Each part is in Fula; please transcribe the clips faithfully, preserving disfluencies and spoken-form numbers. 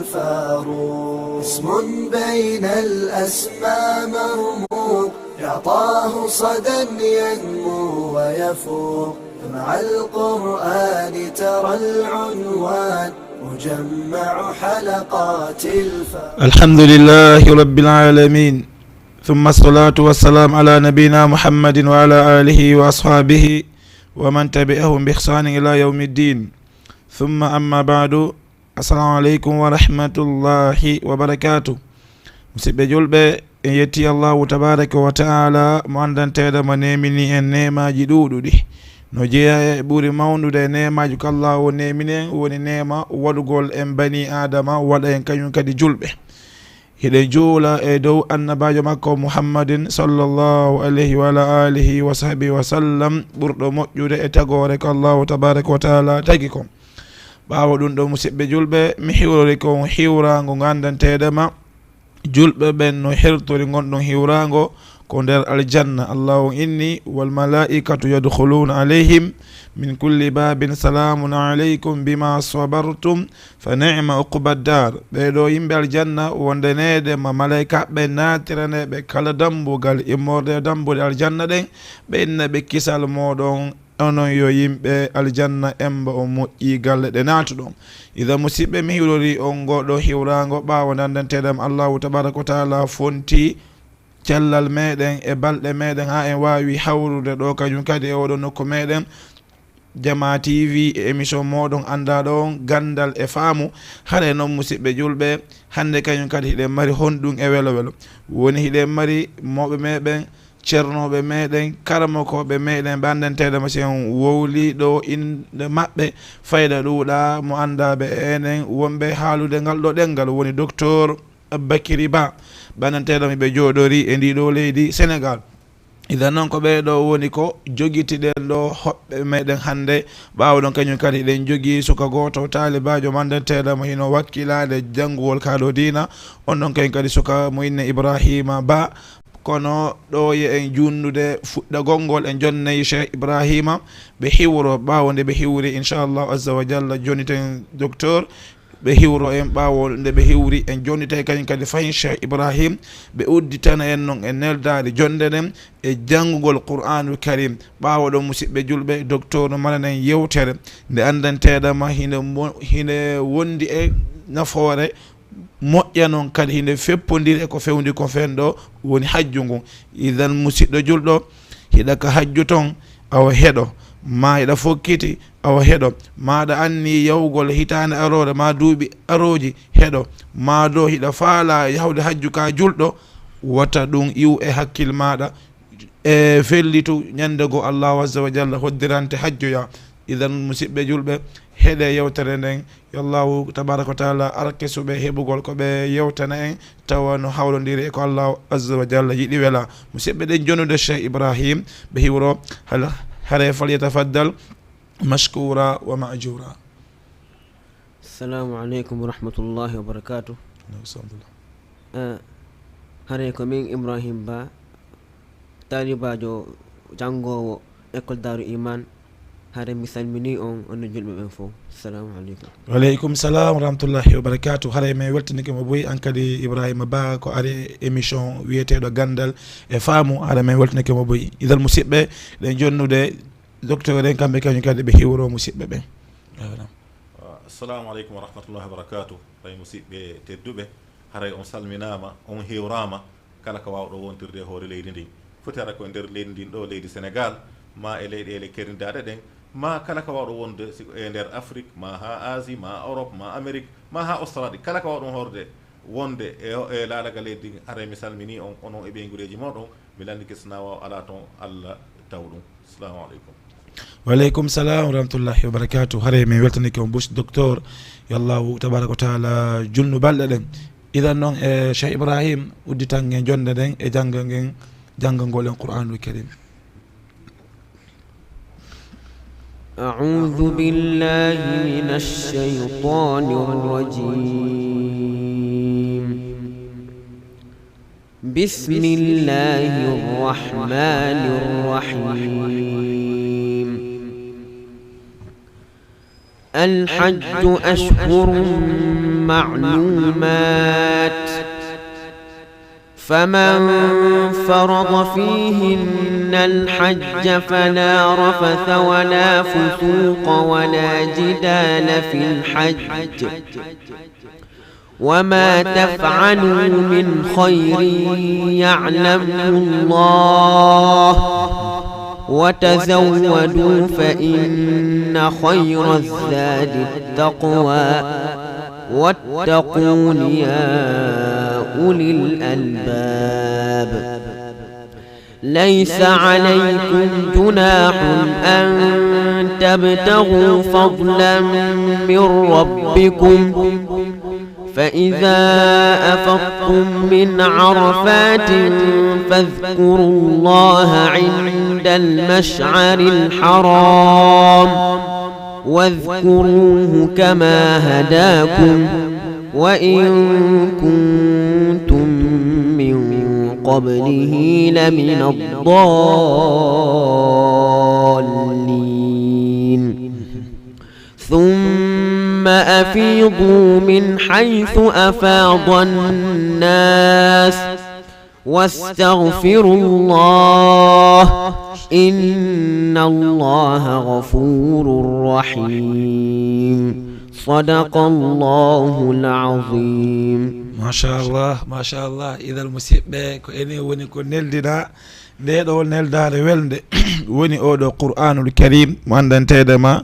الفاروق. اسم بين الأسماء مرموق، يعطاه صدى ينمو ويفوق، مع القرآن ترى العنوان مجمع حلقات الفاروق. الحمد لله رب العالمين، ثم الصلاة والسلام على نبينا محمد وعلى آله وأصحابه ومن تبعهم بإحسان إلى يوم الدين. ثم أما بعد، Assalamu aleykum wa rahmatullahi wa barakaatu. Musidɓe julɓe, en yetti Allahu tabaraka wa ta'ala mo anndanteeɗo mo neemini en neemaaji ɗuuɗuɗi. No jeyaa e ɓuri mawnude e neemaaji ko Allahu neemini en woni neema waɗugol en bani Aadama, waɗa en kañum kadi julɓe. Hiɗen juula e dow annabaajo makko Muhammadin sallallahu alayhi wa ala alihi wa sahbihi wa sallam, ɓurɗo moƴƴude e tagoore ko Allahu tabaraka wa ta'ala tagi kon. Ɓaawo ɗum ɗo, musidɓe julɓe, mi hiwrori kon hiwraango nganndanteeɗo ma julɓe ɓen no hertori ngonɗon hiwraango ko nder aljanna. Allahu inni, "Wal malaa'ikatu yadkhuluuna alayhim min kulli baabin, salaamun alaykum bima sabartum, fa ni'ma uqbad daar." Ɓee ɗo yimɓe aljanna wondaneede ma malaa'ikaaɓe naatiraneeɓe kala dambugal immorde e dambuɗe aljanna ɗen, ɓe inna ɓe kisal mooɗon, onon yo yimɓe aljanna, emba on moƴƴi galle ɗe naatuɗon. Idan musidɓe, mi hiwrori on ngoɗo hiwraango ɓaawo nanndanteeɗam Allahu tabaraka wa taala fonti cellal meɗen e balɗe meɗen haa en waawi hawrude ɗo kañum kadi e oɗo nokku meɗen, Jama T V e émission moɗon anndaɗo on Ganndal e Faamu. Hare noon musidɓe julɓe, hannde kañum kadi hiɗen mari honɗum e welo welo. Woni hiɗen mari mawɓe meɗen, ceernooɓe meɗen, karamokooɓe meɗen, ɓe anndanteeɗo ma si en wowli ɗo innde maɓɓe, fayda ɗuuɗa mo anndaɓe e enen wonɓe haalude ngal ɗo ɗemngal, woni Docteur Bakiri Ba, ɓe anndanteeɗo mi ɓe jooɗori e ndi ɗo leydi Senegal. Idan noon ko ɓee ɗo woni ko jogitiɗen ɗo hoɓɓe meɗen hannde. Ɓaawo ɗon kañum kadi eɗen jogii suka gooto taalibaajo mo anndanteeɗo mo hino wakkilaade janngugol ka ɗo diina. On ɗon kañum kadi suka mo inne Ibrahima Ba. Kono ɗo ye en juunnude fuɗɗagol ngol, en jonnay Cheikh Ibrahima ɓe hiwro. Ɓaawo nde ɓe hiwri, inchallahu azza wa jalla, jonniten docteur. Ɓe hiwro en. Ɓaawo nde ɓe hiwri, en jonnitay kañum kadi fahin Cheikh Ibrahim. Ɓe udditana en noon e neldaade jonde ɗen e janngugol Qur'anul Karim. Ɓaawo ɗon, musidɓe julɓe, docteur no maranen yewtere nde anndanteeɗo ma hine mo-, hine wondi e nafoore moƴƴa noon kadi hinde feppondiri e ko fewndi ko fen ɗo woni hajju ngun. Idan, musidɗo julɗo, hiɗa ka hajju ton, awa heɗo, ma hiɗa fokkiti, awa heɗo, ma aɗa anni yahugol hitaande aroore, ma duuɓi arooji, heɗo, ma do hiɗa faala yahude hajju ka julɗo, wata ɗum iw e hakkil maɗa, e fellitu ñande goo Allahu azza wa jalla hoddirante hajjoya. Idan, musidɓe julɓe, heɗe yewtere nden, yo Allahu tabaraka wa taala arke suɓe heɓugol ko ɓe yewtana en, tawa no hawlondiri e ko Allahu azza wa jalla yiɗi wela. Musidɓe, ɗen jonnude Cheikh Ibrahim, ɓe hiwro, hal-, hare falyatafaddal mashkura wa ma'jura. Assalamu aleykum wa rahmatullahi wa barakatuh. Aleykum salam. Eh, hare ko min Ibrahim Ba, taalibaajo janngoowo école Daaru Iman. Hare mi salmini on, onon julɓe ɓen fof. Assalamu aleykum. Waleykum salam wa rahmatullahi wa barakatuh. Hare min weltinike mo boy, an kadi Ibrahima Ba, ko ari émission wiyeteeɗo Ganndal e Faamu. Hare min weltinike mo boy. Idan, musidɓe, ɗen jonnude docteur en, kamɓe kañum kadi ɓe hiwro musidɓe ɓen. Voilà. Assalamu aleykum wa rahmatullahi wa barakatuh. Ɓay musidɓe tedduɓe, haray on salminaama, on hiwraama, kala ka waawɗo wontirde e hoore leydi ndin. Foti hara ko e nder leydi ndin ɗo, leydi Senegal, ma e leyɗeele kernidaaɗe ɗen, ma kala ka waawɗo wonde, si ko e nder Afrik, ma haa Asie, ma Europe, ma Amérique, ma haa Australie, kala ka waawɗon hoorde wonde e, e laalaga leydi ndin, haray mi salminii on, onon e ɓeynguureeji mooɗon. Mi lanndike, so na waaw alaa toon, Allah taw ɗum. Assalamu aleykum. Waleykum salam wa rahmatullahi wa barakatuh. Hare min weltanike on bus docteur. Yo Allahu tabaraka wa taala julnu balɗe ɗen. Idan noon, e Cheikh Ibrahim, udditan ngen jonde nden e jannga ngen, janngangol en Qur'anul Karim. أعوذ بالله من الشيطان الرجيم. بسم الله الرحمن الرحيم. الحج أشهر معلومات، فمن فرض فيهن الحج فلا رفث ولا فسوق ولا جدال في الحج، وما تفعلوا من خير يعلمه الله، وتزودوا فإن خير الزاد التقوى، واتقون يا أولي الألباب. ليس عليكم جناح أن تبتغوا فضلا من ربكم، فإذا أفضتم من عرفات فاذكروا الله عند المشعر الحرام، واذكروه كما هداكم وإن كنتم من قبله لمن الضالين. ثم أفيضوا من حيث أفاض الناس واستغفروا الله إن الله غفور رحيم. صدق الله العظيم. Machallah, machallah. Idan, musidɓe, ko enen woni ko neldiɗa nde ɗo neldaare welde. Woni oɗo Qur'anul Karim mo anndanteede ma,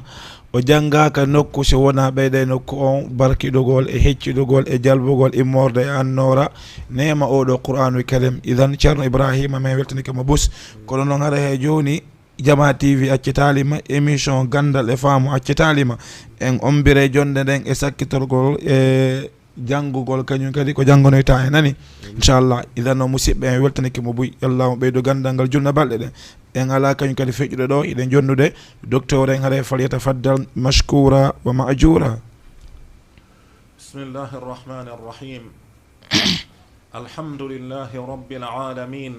o janngaaka nokku so wonaa ɓeyda e nokku on barkiɗugol e heccidugol e jalbugol immorde e annoora neema oɗo Qur'anul Karim. Idan, Ceerno Ibrahima, men weltanike mo bus. Kono noon, hara he jooni, Jama T V accitaali ma, émission Ganndal e Faamu accitaali ma. En ombire jonnde nden e sakkitorgol e janngugol, kañum kadi ko jannganoyta en, nani? Inchallah. Idan, no musidɓe, en weltanike mo buy. Yalla mo ɓeydo ganndal ngal, julna balɗe ɗen. En alaa kañum kadi feƴƴude ɗo, hiɗen jonnude docteur en, haray, فليتفضل مشكورا ومأجورا. بسم الله الرحمن الرحيم. الحمد لله رب العالمين،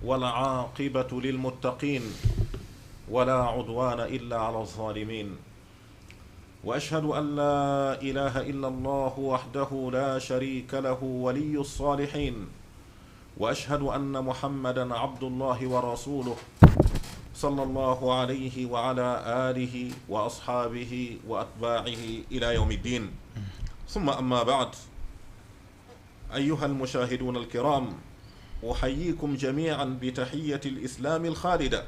والعاقبة للمتقين، ولا عدوان إلا على الظالمين، وأشهد أن لا إله إلا الله وحده لا شريك له ولي الصالحين، وأشهد أن محمدا عبد الله ورسوله، صلى الله عليه وعلى آله وأصحابه وأتباعه إلى يوم الدين. ثم أما بعد، أيها المشاهدون الكرام، أحييكم جميعا بتحية الإسلام الخالدة،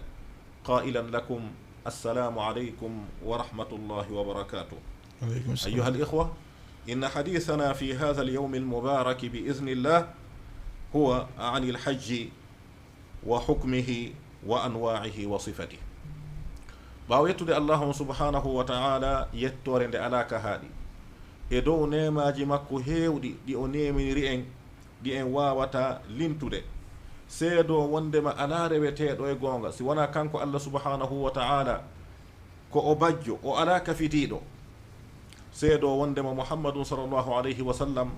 قائلا لكم: السلام عليكم ورحمة الله وبركاته. Aleykum salam. أيها الإخوة، إن حديثنا في هذا اليوم المبارك بإذن الله هو عن الحج وحكمه وأنواعه وصفته. Ɓaawo yettude Allah on subhanahu wa ta'ala yettoore nde alaa ka haaɗi, e dow neemaaji makko heewɗi ɗi o neeminiri en, ɗi en waawataa lintude, seedoo wonndema alaa reweteeɗo e goonga si wonaa kanko Allah subhanahu wa ta'ala, ko o bajjo, o alaa kafitiiɗo. Seedoo wonndema Muhammadun sallallahu alayhi wa sallam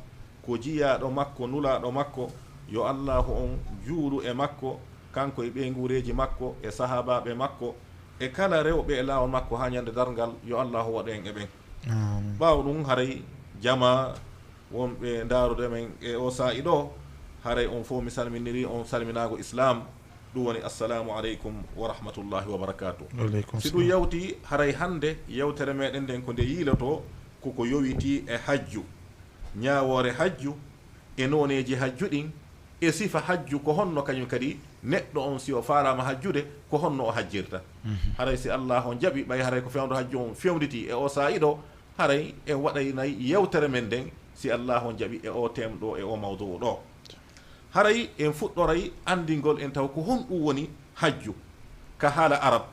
ko jiyaaɗo makko, nulaaɗo makko, yo Allaahu on juulu e makko, kanko e ɓeynguureeji makko, e sahaabaaɓe makko, e kala rewɓe e laawol makko haa ñande darngal, yo Allaahu waɗu en e ɓen. Amin. Ɓaawo ɗum, haray jama wonɓe ndaarude men e o saa'i ɗo, haray on fof mi salminiri on salminaago Islam, ɗum woni: assalamu aleykum wa rahmatullahi wa barakatuh. Aleykum Si ɗum salam. Yawti, haray hannde yewtere meɗen nden ko nde yiiloto, koko yowitii e hajju, ñaawoore hajju, e nooneeji hajju ɗin, e sifa hajju, ko honno kañum kadi neɗɗo on, si o faalaama hajjude, ko honno o hajjirta. Haray si Allah on jaɓi, ɓay haray ko fewndo hajju on fewnditi e o saa'i ɗo, haray en waɗaynay yewtere men nden, si Allah on jaɓi, e o tem ɗo, e o mawdu'u ɗo. Haray en fuɗɗoray anndingol en taw ko honɗum woni hajju ka haala arab.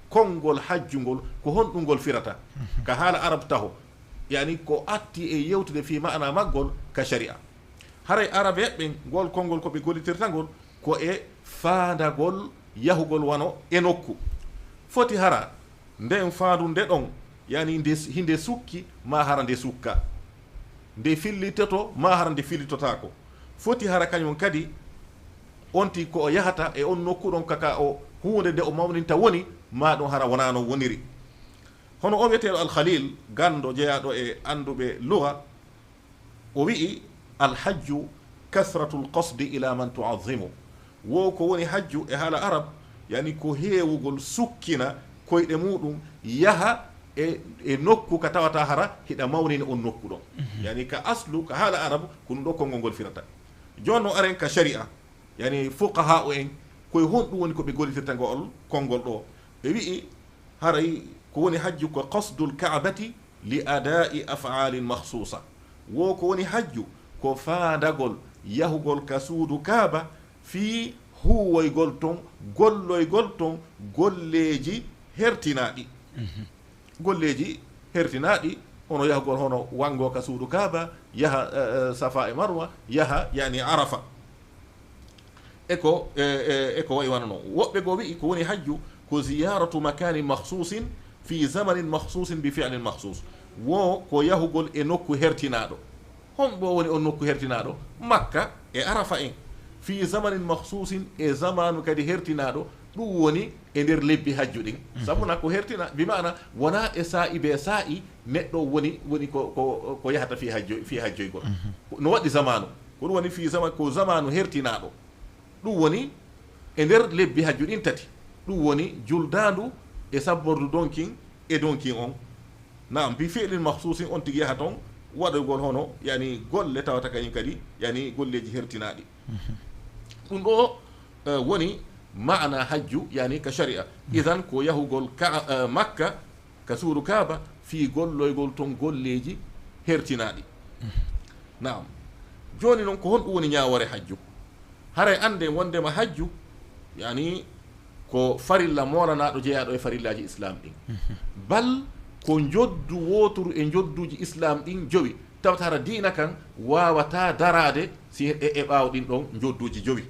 Konngol hajju ngol, ko honɗum ngol firata ka haala arab taho? Yani, ko atti e yewtude fii ma'ana maggol ka shari'a. Haray arabeeɓe ɓen, ngol konngol ko ɓe gollitirta ngol ko e faandagol yahugol wano e nokku. Foti hara nden faandunde ɗon, yani nde, hinde sukki, maa hara nde sukka, nde fillitoto, maa hara nde fillitotaako. Foti hara kañum kadi on tigi ko o yahata e on nokku ɗon, kaka o huunde nde o mawninta woni, maa ɗum hara wonaa non woniri. Hono o wiyeteeɗo Al-Khalil, ganndo jeyaaɗo e annduɓe luga, O wi'i, "Alhajju kasratul qasdi ila man tu'azzimu." Wo ko woni hajju e haala Arab, yani ko heewugol sukkina koyɗe muɗum yaha e, e nokku ka tawata hara hiɗa mawnini on nokku ɗon. Mhm. Yani ka aslu, ka haala Arab, ko ɗum ɗo konngol ngol firata. Jooni no aren ka shari'a, yani fuqaha'u en, koye honɗum woni ko ɓe gollitirta ngol konngol ɗo? Ɓe wi'i, haray ko woni hajju ko qasdul Ka'bati li adaa'i af'aalin makhsuusa. Wo ko woni hajju ko faandagol yahugol ka suudu Kaaba fii huuwoygol ton, golloygol ton golleeji hertinaaɗi. Mhm. Golleeji hertinaaɗi, hono yahugol hono wanngo ka suudu Kaaba, yaha, eh, eh, Safa e Marwa, yaha, yani, Arafa. E ko, e, e, e ko wayi wano non. Woɓɓe goo wi'i ko woni hajju ko ziyaratu makanin makhsusin fi zamanin makhsusin bi fi'lin makhsus. Wo ko yahugol e nokku hertinaaɗo. Honɗo woni on nokku hertinaaɗo? Makka e Arafa en. Fi zamanin makhsusin, e zamaanu kadi hertinaaɗo, ɗum woni e nder lebbi hajju ɗin. Mhm. Sabu na ko hertina, bi maana wona e saa'i be saa'i neɗɗo woni, woni ko, ko, ko yahata fi hajjo, fi hajjoygol. Mhm. No waɗi zamaanu. Ko ɗum woni fi zama-, ko zamaanu hertinaaɗo. Ɗum woni e nder lebbi hajju ɗin tati. Ɗum woni juldaandu e sabbordu donkin e donkin on. Naam, bi fi'lin makhsusin, on tigi yaha ton waɗugol hono, yani, golle tawata kañum kadi, yani, golleeji hertinaaɗi. Mhm. Ɗum ɗo, eh, woni maana hajju, yani, ka shari'a. Mhm. Idan ko yahugol ka, eh, Makka, ka suudu Kaaba, fii golloygol ton golleeji hertinaaɗi. Mhm. Naam. Jooni non, ko honɗum woni ñaawoore hajju? Haray annden wonndema hajju, yani, ko farilla moolanaaɗo jeyaaɗo e farillaaji Islaam ɗin. Mhm. Bal ko njoddu wooturu e njodduuji Islaam ɗin jowi. Tawata hara diina kan waawataa daraade si e, e ɓaawo ɗin ɗon njodduuji jowi.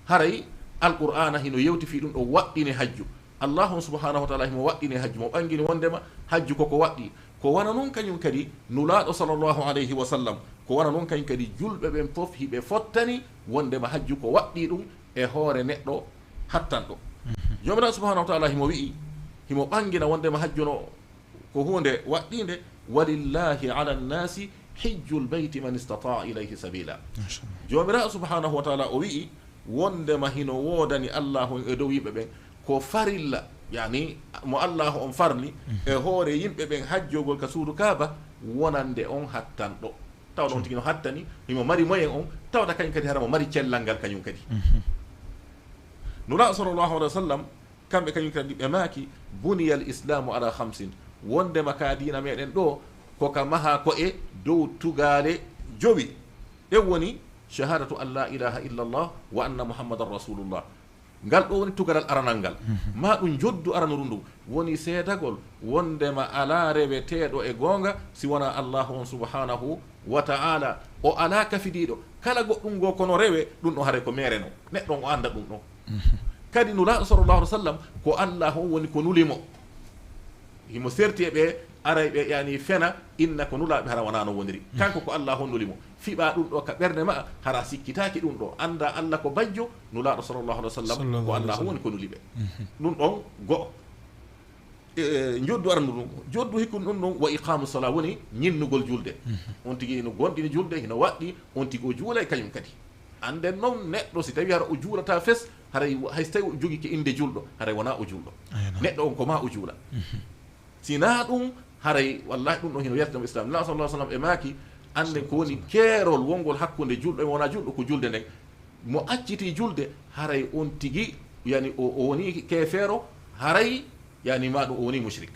Haray Alqur'aana hino yewti fii ɗum ɗo waɗɗine hajju. Allaahu on subhaanahu wa ta'aala himo waɗɗine hajju, mo ɓangini wonndema hajju ko ko waɗɗi. Ko wano non kañum kadi Nulaaɗo sallallahu alayhi wa sallam, ko wano non kañum kadi julɓe ɓen fof hiɓe fottani wonndema hajju ko waɗɗi ɗum e hoore neɗɗo hattanɗo. Mhm. Joomiraaɗo subhaanahu wa ta'aala himo wi'i, himo ɓangina wonndema hajju no ko huunde waɗɗiinde, "Walillahi ala nnasi hijjul bayti man istata'a ilayhi sabila." Masha Allah. Joomiraaɗo subhaanahu wa ta'aala o wi'i, wonndema hino woodani Allaahu on e dow yimɓe ɓen ko farilla, yani mo Allaahu on farli, mhm, e hoore yimɓe ɓen hajjogol ka suudu Kaaba wonande on hattanɗo. Tawa ɗon tigi no hattani, himo mari moyen on, tawata kañum kadi hara mo mari cellal ngal kañum kadi. Mhm. Nulaaɗo sallallahu alayhi wa sallam, kamɓe kañum kadi ɓe maaki, "Buniyal islaamu ala khamsin." Wonndema ka diina meɗen ɗo, ko ka maha ko e dow tugaale jowi. Ɗen woni, "Shahadatu an la ilaha illallah wa anna Muhammadan rasulullah." Ngal ɗo woni tugalal aranal ngal. Mhm. Ma ɗum njoddu aranuru ndu woni seedagol wonndema alaa reweteeɗo e goonga si wonaa Allaahu on subhaanahu wa ta'aala. O alaa kafidiiɗo. Kala goɗɗum ngo kono rewe, ɗum ɗo haray ko meere no. Neɗɗo on o annda ɗum ɗo. Mhm. Kadi Nulaaɗo sallallahu alaihi wa sallam ko Allaahu on woni ko nuli mo. Himo serti e ɓe arayɓe, yani, fena, inna ko nulaaɓe, hara wonaa no woniri. Mhm. Kanko ko Allaahu on nuli mo. Fiɓaa ɗum ɗo ka ɓernde maa, hara sikkitaaki ɗum ɗo. Anndaa Alla ko bajjo, Nulaaɗo sallallahu alaihi wa sallam ko Allaahu woni ko nuli ɓe. Mhm. Ɗum ɗon go'o. E, e, njoddu arandu ɗum. Njoddu hikkundu ɗum ɗon, wa iqaamu salaa, woni ñinnugol julde. Mhm. On tigi hino gomɗini julde, hino waɗɗi, on tigi o juulay kañum kadi. Annden non neɗɗo si tawii hara o juulataa fes, haray, hay so tawii o jogiike innde julɗo, haray wonaa o julɗo. Neɗɗo on ko maa o juula. Mhm. Si naa ɗum, haray, wallahi, ɗum ɗon hino yaltina mo Islaam. Nulaaɗo sallallahu alaihi wa sallam e maaki, annden ko woni keerol wongol hakkunde julɗo e mo wonaa julɗo, ko julde nden. Mo accitii julde, haray on tigi, yani, o, o wonii keefeero, haray, yani, ma ɗum o wonii mushrik.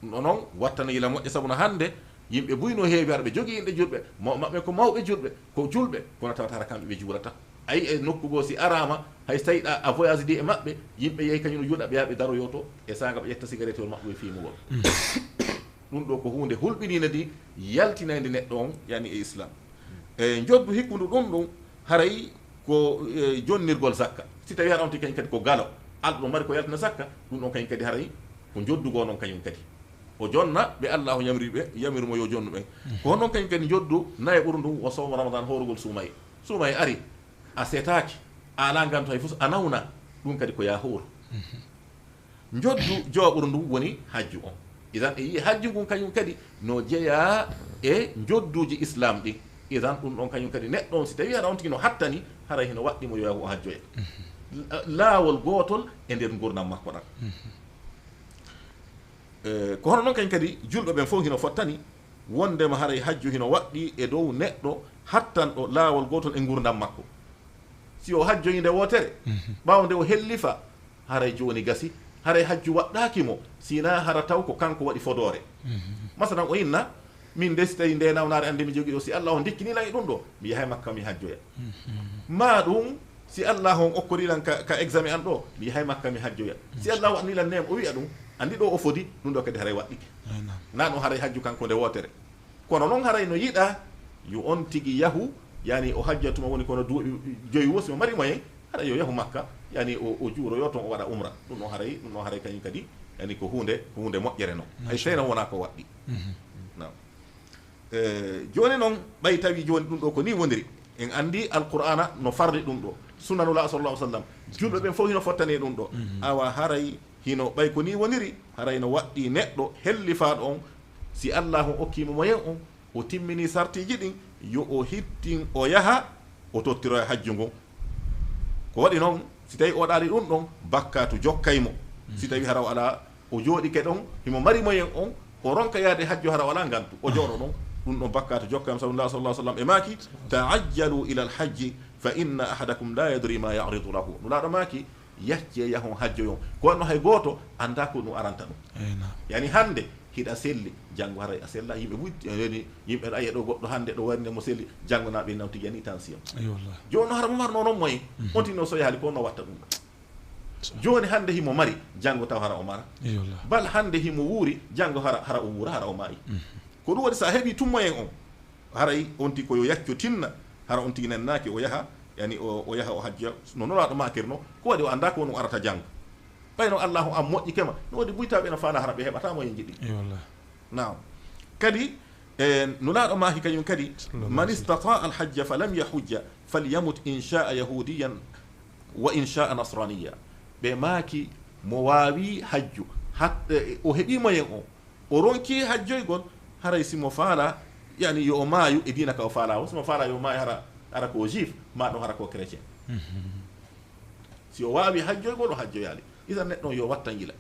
Ɗum ɗon non wattana yila moƴƴa, sabu no hannde yimɓe buy no heewi, hara ɓe jogii inɗe julɓe, mawɓe maɓɓe ko mawɓe julɓe, ko julɓe, kono tawata hara kamɓe ɓe juulata. Ayi, e nokku goo si araama, hay so tawii ɗa a voyage di e maɓɓe, yimɓe yehi kañum no juula, ɓe yaha ɓe daroyoo to, e saanga ɓe ƴetta sigaretewol maɓɓe ɓe fiimugol. Mm. Ɗum ɗo ko huunde hulɓiniinde di, yaltinaynde neɗɗo on, yani e Islaam. E njoddu hikkundu ɗum ɗum, haray ko, e, jonnirgol zakka. Si tawii hara on tigi kañum kadi ko galo, alɗo ɗo mari ko yaltina zakka, ɗum ɗon kañum kadi haray ko njoddu goo non kañum kadi. O jonna ɓe Allaahu yamiri ɓe, yamiri mo yo jonnu ɓen. Mhm. Ko hono non kañum kadi njoddu naye ɓuru ndun, wa sawmu Ramadan, hoorugol suumaye. Suumaye ari, a setaaki, a alaa nganto hay fus, a nawna, ɗum kadi ko yaa hooru. Mhm. Njoddu jowaɓuru ndun woni hajju on. Idan e yi'e hajju ngun kañum kadi no jeyaa e njodduuji Islam ɗin. Idan ɗum ɗon kañum kadi neɗɗo on si tawii hara on tigi no hattani, haray hino waɗɗi mo yo yahu o hajjoya. La-, laawol gootol e nder ngurndan makko ɗan. Eh, ko hono non kañum kadi julɓe ɓen fof hino fottani wondema haray hajju hino waɗɗi e dow neɗɗo hattanɗo laawol gootol e ngurndan makko. Si o hajjoyi nde wootere, ɓaawo nde o hellifa, haray jooni gasi, haray hajju waɗɗaaki mo, si hinaa hara taw ko kanko waɗi fodoore. Masalan, o inna, min de si tawii nde nawnaare an nde mi jogii ɗo, si Allah on ndikkinii lan e ɗum ɗo, mi yahay Makka mi hajjoya. Maa ɗum, si Allah on okkorii lan ka, ka examen an ɗo, mi yahay Makka mi hajjoya. Si Allah waɗanii lan neema, o wi'a ɗum, anndi ɗo o fodi, ɗum ɗo kadi haray waɗɗike. Naa ɗum haray hajju kanko nde wootere. Kono non haray no yiɗaa yo on tigi yahu, yani o hajja tuma woni kono duuɓi joyi wo, si mo mari moyen, haray yo yahu Makka, yani o, o juuroyo ton, o waɗa umra. Ɗum non haray, ɗum non haray kañum kadi, yani ko huunde, ko huunde moƴƴere non. Hay sey non wonaa ko waɗɗi. Naam. Eh, jooni non, ɓay tawi jooni ɗum ɗo ko nii woniri. En anndi Alqur'aana no farli ɗum ɗo. Sunna Nulaaɗo sallallahu alaihi wasallam. Julɓe ɓen fof hino fottani e ɗum ɗo. Awa haray hino ɓay ko nii woniri, haray no waɗɗi neɗɗo hellifaaɗo on, si Allaahu okkii mo moyen on, o timminii sartiiji ɗin, yo o hittin o yaha, o tottiroya hajju ngun. Ko waɗi non, si tawii o waɗaali ɗum ɗon, bakkaatu jokkay mo. Si tawii hara o alaa, o jooɗike ɗon, himo mari moyen on, o ronka yaade hajju hara o alaa ngantu, o jooɗo ɗon, ɗum ɗon bakkaatu jokkay mo. Sabu Nulaaɗo sallallahu alaihi wasallam e maaki, "Ta'ajjalu ila al-hajji, fa inna ahadakum la yadri ma ya'ridu lahu." Nulaaɗo maaki, "Yaccee yahon hajjoyon." Ko wanno hay gooto anndaa ko ɗum aranta ɗum. Eey, naam. Yani hannde hiɗa selli, janngo haray a sella, yimɓe buy, yani yimɓe ɗo ayiya ɗo goɗɗo hannde ɗo wari nde mo selli, janngo naa ɓe nawti yani tension. Eey, wallah. Jooni no hara mo marno non moyen, on tigi no so yaali ko no watta ɗum ɗo. Jooni hannde himo mari, janngo taw hara o mara. Eey, wallah. Bal hannde himo wuuri, janngo hara, hara o wuura, hara o maayi. Ko ɗum waɗi sa heɓi tun moyen on, haray on tigi ko yo yacco tinna, hara on tigi nennaaki o yaha, yani o, o yaha o hajja, no Nulaaɗo maakirno, ko waɗi o anndaa ko no arata janngo. Ɓay no Allaahu an moƴƴike ma, no waɗi buy taw ɓe no faala hara ɓe heɓata moyen ji ɗin. Eey, wallah. Naam. Kadi, e, Nulaaɗo maaki kañum kadi, "Man istata'a al-hajja fa lam yahujja, falyamut in sha'a yahudiyan wa in sha'a nasraniya." Ɓe maaki, mo waawi hajju, hat-, e, o heɓi moyen o, o ronki hajjoygol, haray si mo faala, yani yo o maayu e diina ka o faala o, si mo faala yo o maayu hara, hara ko juif, maa ɗum hara ko chrétien. Si o waawi hajjoygol, o hajjoyaali. Idan neɗɗo on yo watta yila.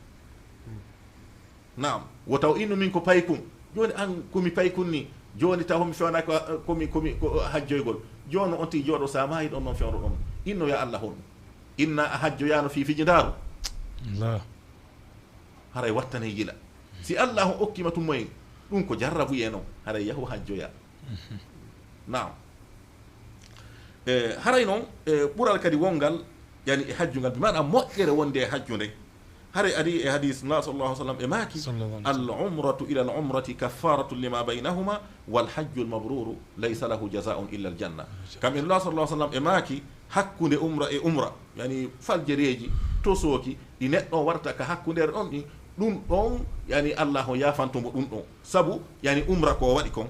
Naam, wo taw innu min ko paykun. Jooni an ko mi paykun ni, jooni taw mi fewnaaki ko, ko mi, ko mi, ko hajjoygol. Jooni on tigi jooɗo sa maayi ɗon non fewndo ɗon. Inno ya Allah honɗum? Inna a hajjoyaano fii fiji ndaaru. Allah. Haray wattanee yila. Si Allah on okkima tun moyen, ɗum ko jarrabuye non, haray yahu hajjoya. Naam. E, haray non, e, ɓural kadi wongal, yani e hajjungal, bi maana moƴƴere wonde e hajjunde. Haray ari e hadis na sallallahu alaihi wasallam e maaki, "Al umratu ila al umrati kaffaratu lima baynahuma, wal hajjul mabruru laysa lahu jazaa'un illa al janna." Kam en la sallallahu alaihi wasallam e maaki, hakkunde umra e umra, yani faljereeji, tosooki, ɗi neɗɗo on waɗata ka hakkundere ɗon ɗin, ɗum ɗon, yani Allah on yaafanto mo ɗum ɗon. Sabu, yani umra ko waɗi kon.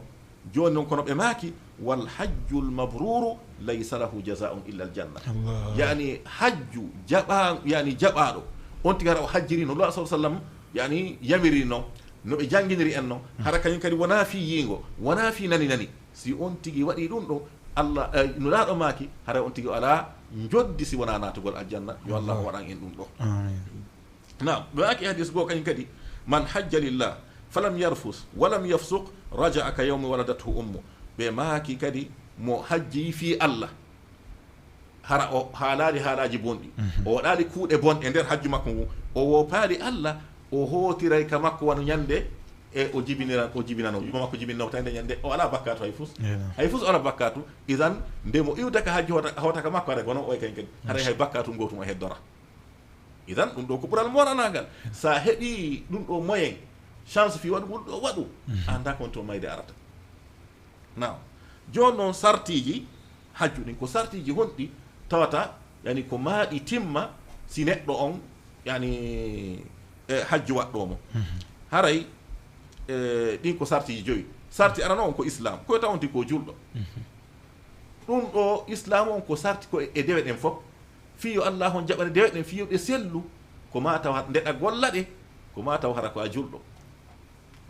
Jooni non kono ɓe maaki, "Wal hajjul mabruru laysa lahu jazaa'un illa al janna." Allah. Yani hajju jaɓa, yani jaɓaaɗo. On tigi hara o hajjiri no Nulaaɗo sallallahu alaihi wasallam, yani yamiri non, no ɓe janginiri en non. Hara kañum kadi wonaa fii yiingo, wonaa fii nani nani. Si on tigi waɗi ɗum ɗo, Allah, eh, Nulaaɗo maaki, haray on tigi o alaa njoddi si wonaa naatugol aljanna. Yo Allah waɗan en ɗum ɗo. Amin. Naam, ɓe maaki e hadis goo kañum kadi, "Man hajja lillah, falam yarfus, walam yafsuq, raja'a ka yawmi waladathu ummu." Ɓe maaki kadi, mo hajji fii Allah, hara o haalaali haalaaji bonɗi, o waɗaali kuuɗe bonɗe e nder hajju makko ngun, o woopaali Allah, o hootiray ka makko wano ñande e o jibinira, o jibinano, yumma makko jibinno tawi nde ñande, o alaa bakkaatu hay fus. Hay fus o alaa bakkaatu. Idan, nde mo iwta ka hajju hoota, hoota ka makko, haray kono o e kañum kadi. Haray hay bakkaatu ngootu mo heddora. Idan, ɗum ɗo ko ɓural moranangal. Sa heɓi ɗum ɗo moyen, chance fi waɗugol ɗo waɗu, a annda ko wonto mayde arata. Naam. Jooni noon sartiiji hajju ɗin, ko sartiiji honɗi tawata, yani ko maaɗi timma si neɗɗo on, yani, e, hajju waɗɗo mo? Haray, e, ɗin ko sartiiji joyi. Sarti arano on ko Islam, ko tawonti ko julɗo. Ɗum ɗo Islam on ko sarti ko e, e dewe ɗen fof. Fii yo Allah on jaɓane dewe ɗen, fii yo ɗe sellu, ko ma taw nde ɗa golla ɗe, ko ma taw hara ko a julɗo.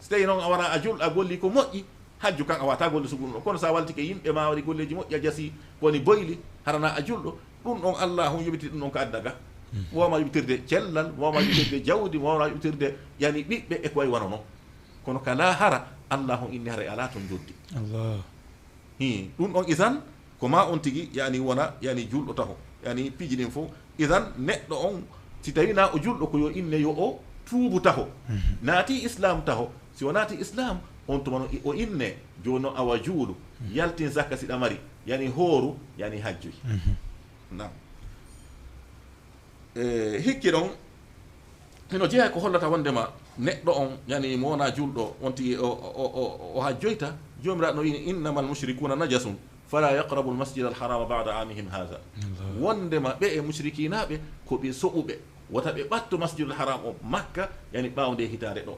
Si tawii noon a wonaa a julɗo, a gollii ko moƴƴi, hajju kan a waawataa golle sugu ɗum ɗon. Kono so a waltike yimɓe maa waɗi golleeji moƴƴi, a jasii ko woni boyli, hara na a julɗo, ɗum ɗon Allaahu on yoɓiti ɗum ɗon ka aduna ga. Mo waawaama yoɓitirde cellal, mo waawaama yoɓitirde jawdi, mo waawaama yoɓitirde, yani, ɓiɓɓe e ko wayi wano non. Kono ka laahara, Allaahu on inni haray alaa ton njoddi. Allah. Hii, ɗum ɗon isan, ko ma on tigi, yani, wona, yani, julɗo taho. Yani, piiji ɗin fof. Isan, neɗɗo on, si tawii na o julɗo, ko yo inne yo o tuubu taho. Mhm. Naati Islaam taho. Si o naati Islaam, on tuma no i-, o inne, jooni non awa juulu, yaltin zakka si ɗa mari, yani, hooru, yani, hajjoy. Mhm. Naam. E, hikki ɗon, hino jeyaa ko hollata wondema neɗɗo on, yani, mo wonaa julɗo, on tigi o, o, o, o, o hajjoyta, Joomiraaɗo no wi'i, "Innamal mushrikuuna najasun, falaa yaqrabul masjidal haraama ba'da aamihim haadha." Allah. Wondema ɓe e mushrikiinaaɓe ko ɓe soɓuɓe, wota ɓe ɓatto Masjidul Haraam on Makka, yani, ɓaawo nde hitaande ɗo.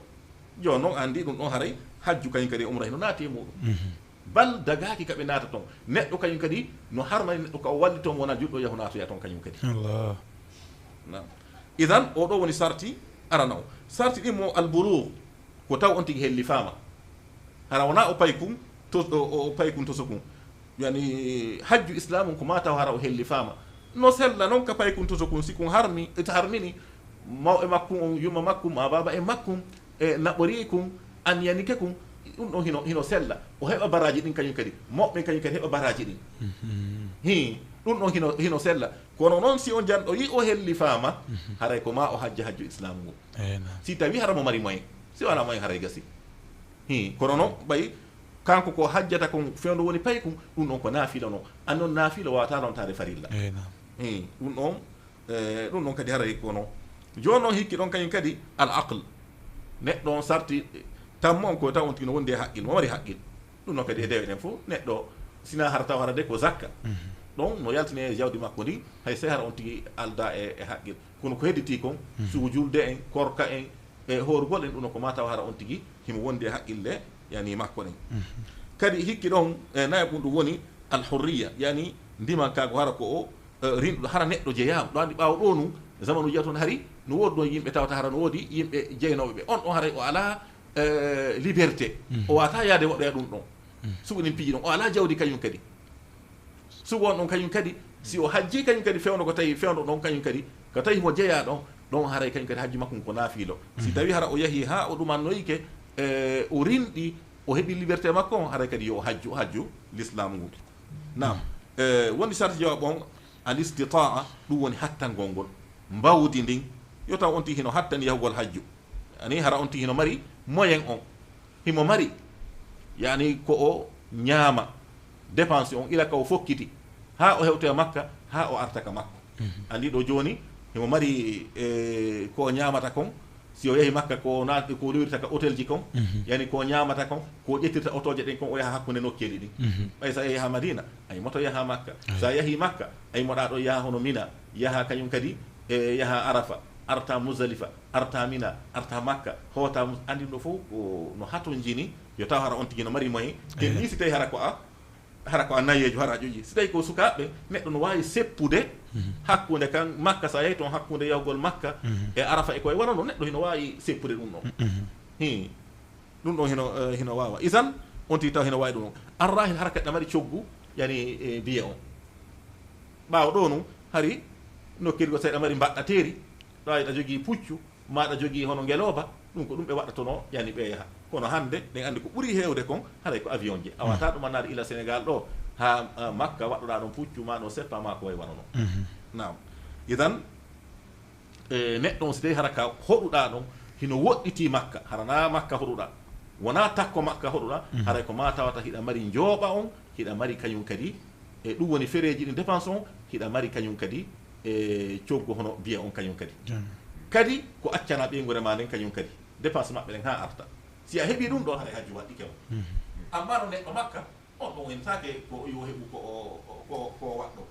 Jooni non, anndi ɗum ɗon haray hajju kañum kadi e umra hino naati e muɗum. Mhm. Bal dagaaki ka ɓe naata ton. Neɗɗo kañum kadi no harmani neɗɗo ka o walli ton wona julɗo yahu naatoya ton kañum kadi. Allah. Naam. Idan, o ɗo woni sarti arana o. Sarti ɗin mo albulugh, ko taw on tigi hellifaama. Hara wona o paykun to, o, o, o paykun to sokun. Yani, hajju Islaamu ko ma taw hara o hellifaama. No sella non ka paykun to sokun, si kun harmi, ita harmini, mawɓe makkun on, yumma makkun, ma baaba en makkun, e naɓorii kun, an yanike kun, ɗum ɗon hino, hino sella. O heɓa baraaji ɗin kañum kadi. Mawɓe ɓen kañum kadi heɓa baraaji ɗin. Mhm. Hii, ɗum ɗon hino, hino sella. Kono noon si on janɗo yi o hellifaama, mhm, haray ko ma o hajja hajju Islaamu ngu. Eey, naam. Si tawi hara mo mari moyen. Si wala moyen haray gasi. Hii, kono noon ɓay kanko ko hajjata kon fewndo woni paykun, ɗum ɗon ko naafila non. An noon naafila wawata lontaade farilla. Eey, naam. Hii, ɗum ɗon E, ɗum ɗon kadi haray ko non. Jooni non hikki ɗon kañum kadi al aql. Neɗɗo on sarti tammo on ko taw on tigi no wondi e haqqil, mo mari haqqil. Ɗum ɗon kadi e dewe ɗen fof, neɗɗo sina hara taw hara de ko zakka. Mhm. Ɗon no yaltine e jawdi makko ndi, hay sey hara on tigi alda e, e haqqil. Kono ko hedditi kon, mhm, sugu julde en, korka en, e hoorugol en, ɗum ɗon ko ma taw hara on tigi himo wondi e haqqille, yani makko ɗen. Mhm. Kadi hikki ɗon, e, nayaɓum ɗum woni al hurriya, yani ndimankaagu hara ko o eh, rinɗuɗo, hara neɗɗo jeyaama. Ɗo anndi ɓaawo ɗo nun, zamanu jiya toon hari, no woodi ɗon yimɓe tawata hara no woodi yimɓe jeynooɓe ɓe. On ɗon haray o alaa, eh, liberté. Mhm. O waawataa yaade waɗoya ɗum ɗon. Mhm. Sugu ɗin piiji ɗon. O alaa jawdi kañum kadi. Sugu on ɗon kañum kadi, si o hajjii kañum kadi fewndo ko tawi fewndo ɗon kañum kadi, ko tawi himo jeyaa ɗon, ɗon haray kañum kadi hajju makko ngun ko naafiilo. Si, mhm, tawi hara o yahii haa o ɗumannoyike, eh, o rinɗi, o heɓi liberté makko on, haray kadi yo o hajju, hajju l'islam ngu. Naam. Eh, woni sarti jawab on, al istitaa, ɗum woni hattangol ngol. Mbawdi ndin, yo taw on tigi hino hattani yahugol hajju. Ani hara on tigi hino mari moyen on. Himo mari, yani ko o ñaama, dépense on, ila ka o fokkiti, haa o hewtoya Makka, haa o arta ka Makka. Mhm. Andi ɗo jooni, himo mari, eh, ko o ñaamata kon, si o yahi Makka, ko na-, ko o rewirta ka hôtel ji kon, mhm, yani ko o ñaamata kon, ko o ƴettirta otooje ɗen kon, o yaha hakkunde nokkeeli ɗin. Mhm. Ɓay sa yahi ha Madina, ay moto yaha Makka. Ay. Sa yahi Makka, ay moɗa ɗo yaha hono Mina, yaha kañum kadi, e yaha Arafa, arta Muzdalifa, arta Mina, arta Makka, hoota Mus-, andi ɗo fof ko no hatonjini, yo taw hara on tigi no mari moyen. Te, eh, ni si tawi hara ko a, hara ko a nayeejo, hara a ƴoƴi. Si tawi ko sukaaɓe, neɗɗo no waawi seppude, mhm, hakkunde kan Makka, sa yahi toon hakkunde yahugol Makka, mhm, e Arafa e ko e wano no, neɗɗo hino waawi seppude ɗum ɗon. Mhm. Hi. Ɗum ɗon hino, eh, hino waawa. Isan, on tigi taw hino waawi ɗum ɗon. Arrahil hara kadi na mari coggu, yani, eh, biye on. Ɓaawo ɗo nun, hari nokkirgo seeɗa mari mbaɗɗa teeri, ɗo aɗa jogii puccu, ma aɗa jogii hono ngelooba, ɗum ko ɗum ɓe waɗɗatono, yani ɓe yaha. Kono hannde, ɗen anndi ko ɓuri heewde kon, haray ko avion ji. A waawataa ɗum annaade ila Senegal ɗo, haa, ah, Makka waɗɗoɗaa ɗon puccu, ma ɗo seppa, ma ko way wano non. Mhm. Naam. Idan, e, neɗɗo on, si tawi hara ka hoɗuɗaa ɗon, hino woɗɗitii Makka, hara naa Makka hoɗuɗaa, wonaa takko Makka hoɗuɗaa, mhm, haray ko ma tawata hiɗa mari njooɓa on, hiɗa mari kañum kadi, e ɗum woni fereeji ɗin, dépense on, hiɗa mari kañum kadi, e coggu hono biye on kañum kadi. Jam. Kadi ko accana ɓeynguure ma nden kañum kadi, dépense maɓɓe ɗen haa arta. Si a heɓii ɗum ɗon, haray hajju waɗɗike ma. Mhm. Amma no neɗɗo Makka, on ɗon en taake ko yo heɓu ko o, ko, ko waɗɗo.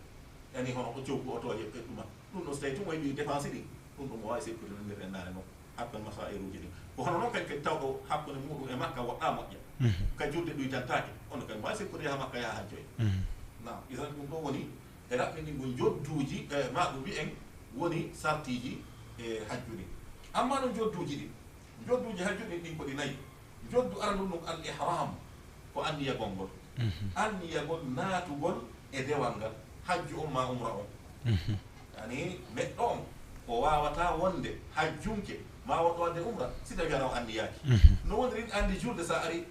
Yani hono o coggu otooje e ɗuma. Ɗum ɗon so tawi tun o heɓii dépense ɗin, ɗum ɗon mo waawi seppude no nde rennaare non. Hakkunde masaa'iruuji ɗin. Ko hono non kadi, kadi tawɗo hakkunde muɗum e Makka woɗɗaa moƴƴa. Mhm. Ka julde ɗuytantaake. Ono kadi waawi seppude yaha Makka yaha hajjoya. Mhm. Naam. Idan ɗum ɗo woni e raɓɓinɗingol njodduuji, e ma ɗum wi'en woni sartiiji e hajju ɗin. Amma non njodduuji ɗin, njodduuji hajju ɗin ɗin ko ɗi nayi. Njoddu arndu ndun al ihram, ko anniyagol ngol. Anniyagol naatugol e dewal ngal, hajju on ma umra on. Yani neɗɗo on, o waawata wonde hajjunke, ma woɗɗo waɗde umra, si tawi hara o anniyaaki. No woniri anndi julde, sa ari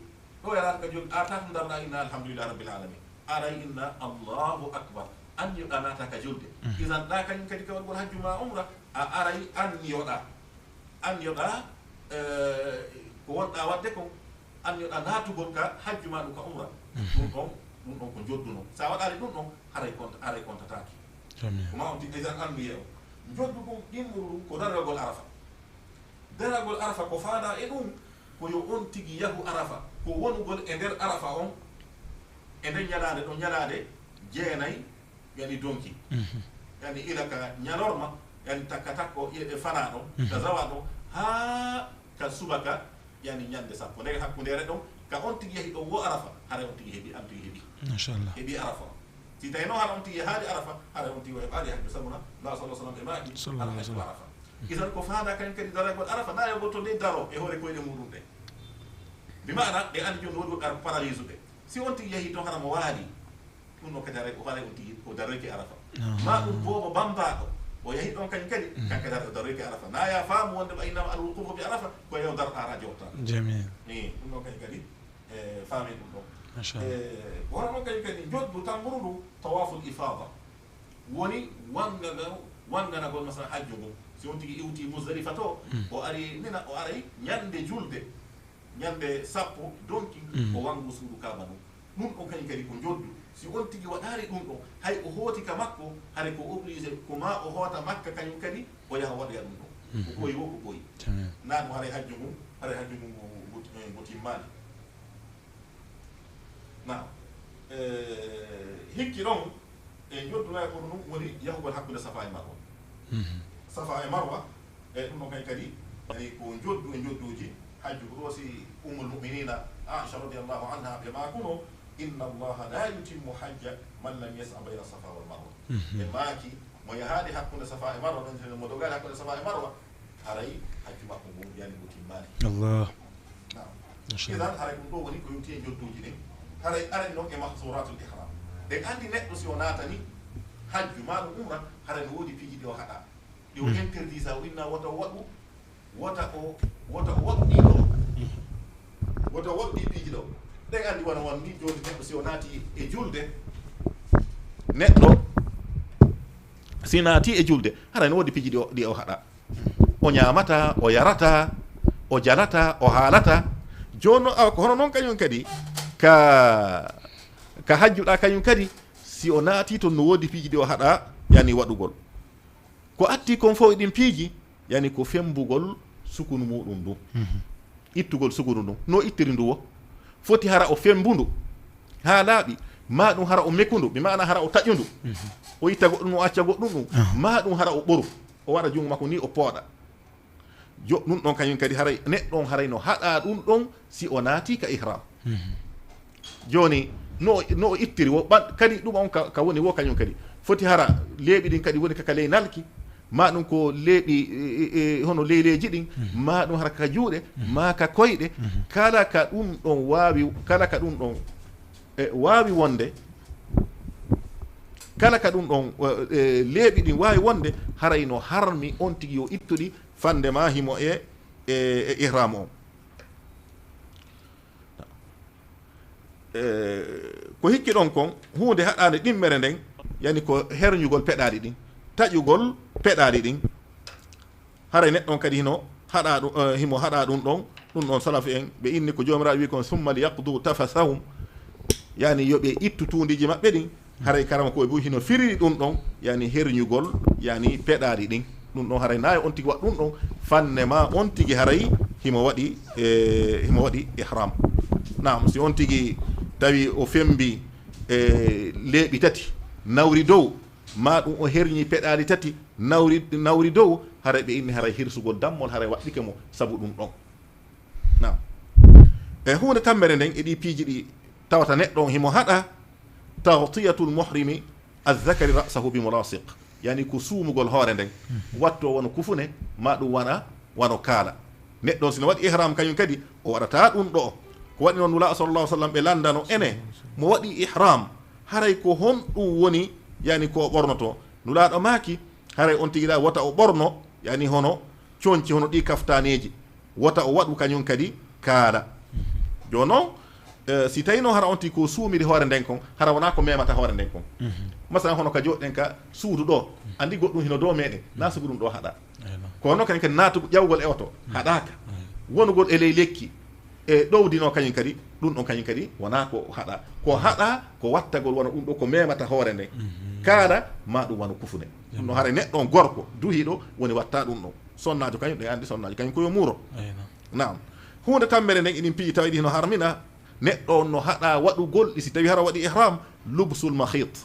ɗo, yaraata ka julde, a tata ndarɗa inna alhamdulillahi rabbil alamin. Aray inna Allahu akbar. Anniyoɗa naata ka julde. Idan ɗa kañum kadi ka waɗugol hajju ma umra, a aray anniyoɗa. Anniyoɗa, eh, ko wonɗa waɗde kon, anniyoɗa naatugol ka hajju ma ɗum ka umra. Ɗum ɗon, ɗum ɗon ko njoddu non. Sa waɗaali ɗum ɗon, haray konta-, haray kontataake. Ko ma on ti-, idan anniye o. Njoddu ɗum, ɗimmuru ɗum ko daragol Arafa. Daragol Arafa ko faada e ɗum, ko yo on tigi yahu Arafa. Ko wonugol e nder Arafa on, e nder ñalaande ɗon, ñalaande jeenay, yani donki. Yani ila ka ñalorma, yani takka takko e, e fana ɗon, ka zawa ɗon, haa ka subaka, yani ñande sappo. Nder hakkundeere ɗon, ka on tigi yahi ɗon wo Arafa, haray on tigi heɓi, an tigi heɓi. Machallah. Heɓi Arafa. Si tawi noon hara on tigi haali Arafa, hara on tigi o heɓaali hajju, sabu na, Nulaaɗo sallallahu alaihi wasallam e maaki, Sallallahu alaihi wasallam. Al hajju Arafa. Idan ko faada kañum kadi daragol Arafa, na yo goto nde daro e hoore koyɗe muɗum ɗe. Bi maana, ɓe anndi jooni woodi woɓɓe Arafa paralyse ɓe. Si on tigi yahi toon hara mo waali, ɗum ɗon kadi haray o haray on tigi o daroyke Arafa. Ma ɗum boobo bammbaaɗo, o yahi ɗon kañum kadi, kañum kadi haray o daroyke Arafa. Na ya faamu wonde ɓa innama al wuqufu bi Arafa, ko yo darɗa hara jooɗta. Jamil. Ɗum ɗon kañum kadi, e, faami ɗum ɗon. Machallah. E, ko hono ɗon kañum kadi njoddu tammburu ndu tawaful ifada. Woni wangana-, wanganagol masala hajju ngun. Si on tigi iwti Muzdalifa to, o ari Mina, o aray ñande julde, ñande sappo donki, o wangu suudu Kaaba ndu. Ɗum ɗon kañum kadi ko njoddu. Si on tigi waɗaali ɗum ɗon, hay o hooti ka makko, haray ko obligé, ko ma o hoota Makka kañum kadi, o yaha waɗoya ɗum ɗon. Ko ɓooyi wo, ko ɓooyi. Jamil. Na ɗum haray hajju ngun, haray hajju ngun ngu, ngu, ngu timmaali. Naam. E, hikki ɗon, e njoddu nayi ko ɗum woni yahugol hakkunde Safa e Marwa. Safa e Marwa, e ɗum ɗon kañum kadi, yani ko njoddu e njodduuji hajju. Ko ɗo si Ummul Mu'minina Aisha radiyallahu anha ɓe maakuno, "Inna Allaha la yutimmu hajja man lam yas'a bayna Safa wal Marwa." Ɓe maaki, mo yahaali hakkunde Safa e Marwa, ɗon mo dogaali hakkunde Safa e Marwa, haray hajju makko ngun yani o timmaali. Allah. Naam. Masha Allah. Idan haray ɗum ɗo woni ko yowti e njodduuji ɗin. Haray aren non e mahzuratul ihram. Ɗen anndi neɗɗo si o naatani hajju ma ɗum umra, haray no woodi piiji ɗi o haɗa. Ɗi o interdit sa o inna wota o waɗu, wota o, wota o waɗu ɗi ɗo. Wota o waɗu ɗi piiji ɗo. Ɗen anndi wano wano ni jooni neɗɗo si o naati e julde, neɗɗo si naati e julde, haray no woodi piiji ɗi o, ɗi o haɗa. O ñaamata, o yarata, o jalata, o haalata. Jooni non, awa, ko hono non kañum kadi, ka, ka hajjuɗa kañum kadi, si o naati ton no woodi piiji ɗi o haɗa, yani waɗugol. Ko atti kon fof e ɗin piiji, yani ko fembugol sukunu muɗum ndun. Ittugol sukunu ndun. No ittiri ndu wo? Foti hara o fembu ndu haa laaɓi, ma ɗum hara o meku ndu, bi maana hara o taƴu ndu. O itta goɗɗum, o acca goɗɗum ɗum. Ma ɗum hara o ɓoru, o waɗa junngo makko ni o pooɗa. Jo, ɗum ɗon kañum kadi haray, neɗɗo on haray no haɗa ɗum ɗon si o naati ka ihram. Jooni, no, no o ittiri wo, ɓan-, kadi ɗum on ka, ka woni wo kañum kadi. Foti hara leeɓi ɗin kadi woni ka, ka ley nalki, ma ɗum ko leeɓi, e, e, e, hono leyleeji ɗin, ma ɗum hara ka juuɗe, ma ka koyɗe, kala ka ɗum ɗon waawi, kala ka ɗum ɗon, e, waawi wonde, kala ka ɗum ɗon, e, e, leeɓi ɗin waawi wonde, haray no harmi on tigi yo ittu ɗi fande ma himo e, e, e ihram on. E, ko hikki ɗon kon, huunde haɗaande ɗimmere nden, yani ko herñugol peɗaali ɗin, taƴugol peɗaali ɗin. Haray neɗɗo on kadi hino haɗa ɗum, e, himo haɗa ɗum ɗon, ɗum ɗon salafu en, ɓe inni ko Joomiraaɗo wi kon, "Summa liyaqdu tafasahum." Yani yo ɓe ittu tuundiiji maɓɓe ɗin, haray karama ko e buy hino firiri ɗum ɗon, yani herñugol, yani peɗaali ɗin. Ɗum ɗon haray nayi on tigi waɗa ɗum ɗon, fanne ma on tigi haray himo waɗi, e, himo waɗi ihram. Naam, si on tigi tawi o fembi, e, leeɓi tati, nawri dow, ma ɗum o herñi peɗaali tati, nawri, nawri dow, haray ɓe inni haray hirsugol dammol haray waɗɗike mo sabu ɗum ɗon. Naam. E huunde tammere nden e ɗi piiji ɗi tawata neɗɗo on himo haɗa, taghtiyatul muhrimi azzakari ra'sahu bi mulasiq. Yani ko suumugol hoore nden, watto wano kufune, ma ɗum wana wano kaala. Neɗɗo on sino waɗi ihram kañum kadi, o waɗata ɗum ɗo. Ko waɗi noon Nulaaɗo sallallahu alaihi wasallam ɓe lanndano ene, mo waɗi ihram, haray ko honɗum woni, yani ko o ɓornoto? Nulaaɗo maaki, haray on tigi ɗa wota o ɓorno, yani hono conci, hono ɗi kaftaneeji, wota o waɗu kañum kadi kaala. Jooni noon, eh, si tawino hara on tigi ko suumiri hoore nden kon, hara wonaa ko memata hoore nden kon. Mhm. Masalan, hono ka jooɗɗen ka suudu ɗo, anndi goɗɗum hino dow meɗen, na sugu ɗum ɗo haɗa. Eyyo. Kono kañum kadi naatugo ƴawgol e oto, haɗaaka. Eyyo. Wonugol e ley lekki, e ɗowdino kañum kadi, ɗum ɗon kañum kadi wonaa ko haɗa. Ko haɗa ko wattagol wano ɗum ɗo ko memata hoore nden. Mhm. Kaala ma ɗum wano kufune. Ɗum no haray neɗɗo on gorko duhiiɗo woni watta ɗum ɗon. Sonnaajo kañum ɗen anndi sonnaajo kañum ko yo muuro. Eyyo. Naam. Huunde tammere nden eɗin piiji tawa ɗi hino harmina neɗɗo on no haɗa waɗugol ɗi si tawi hara waɗi ihram, lubsul makhit.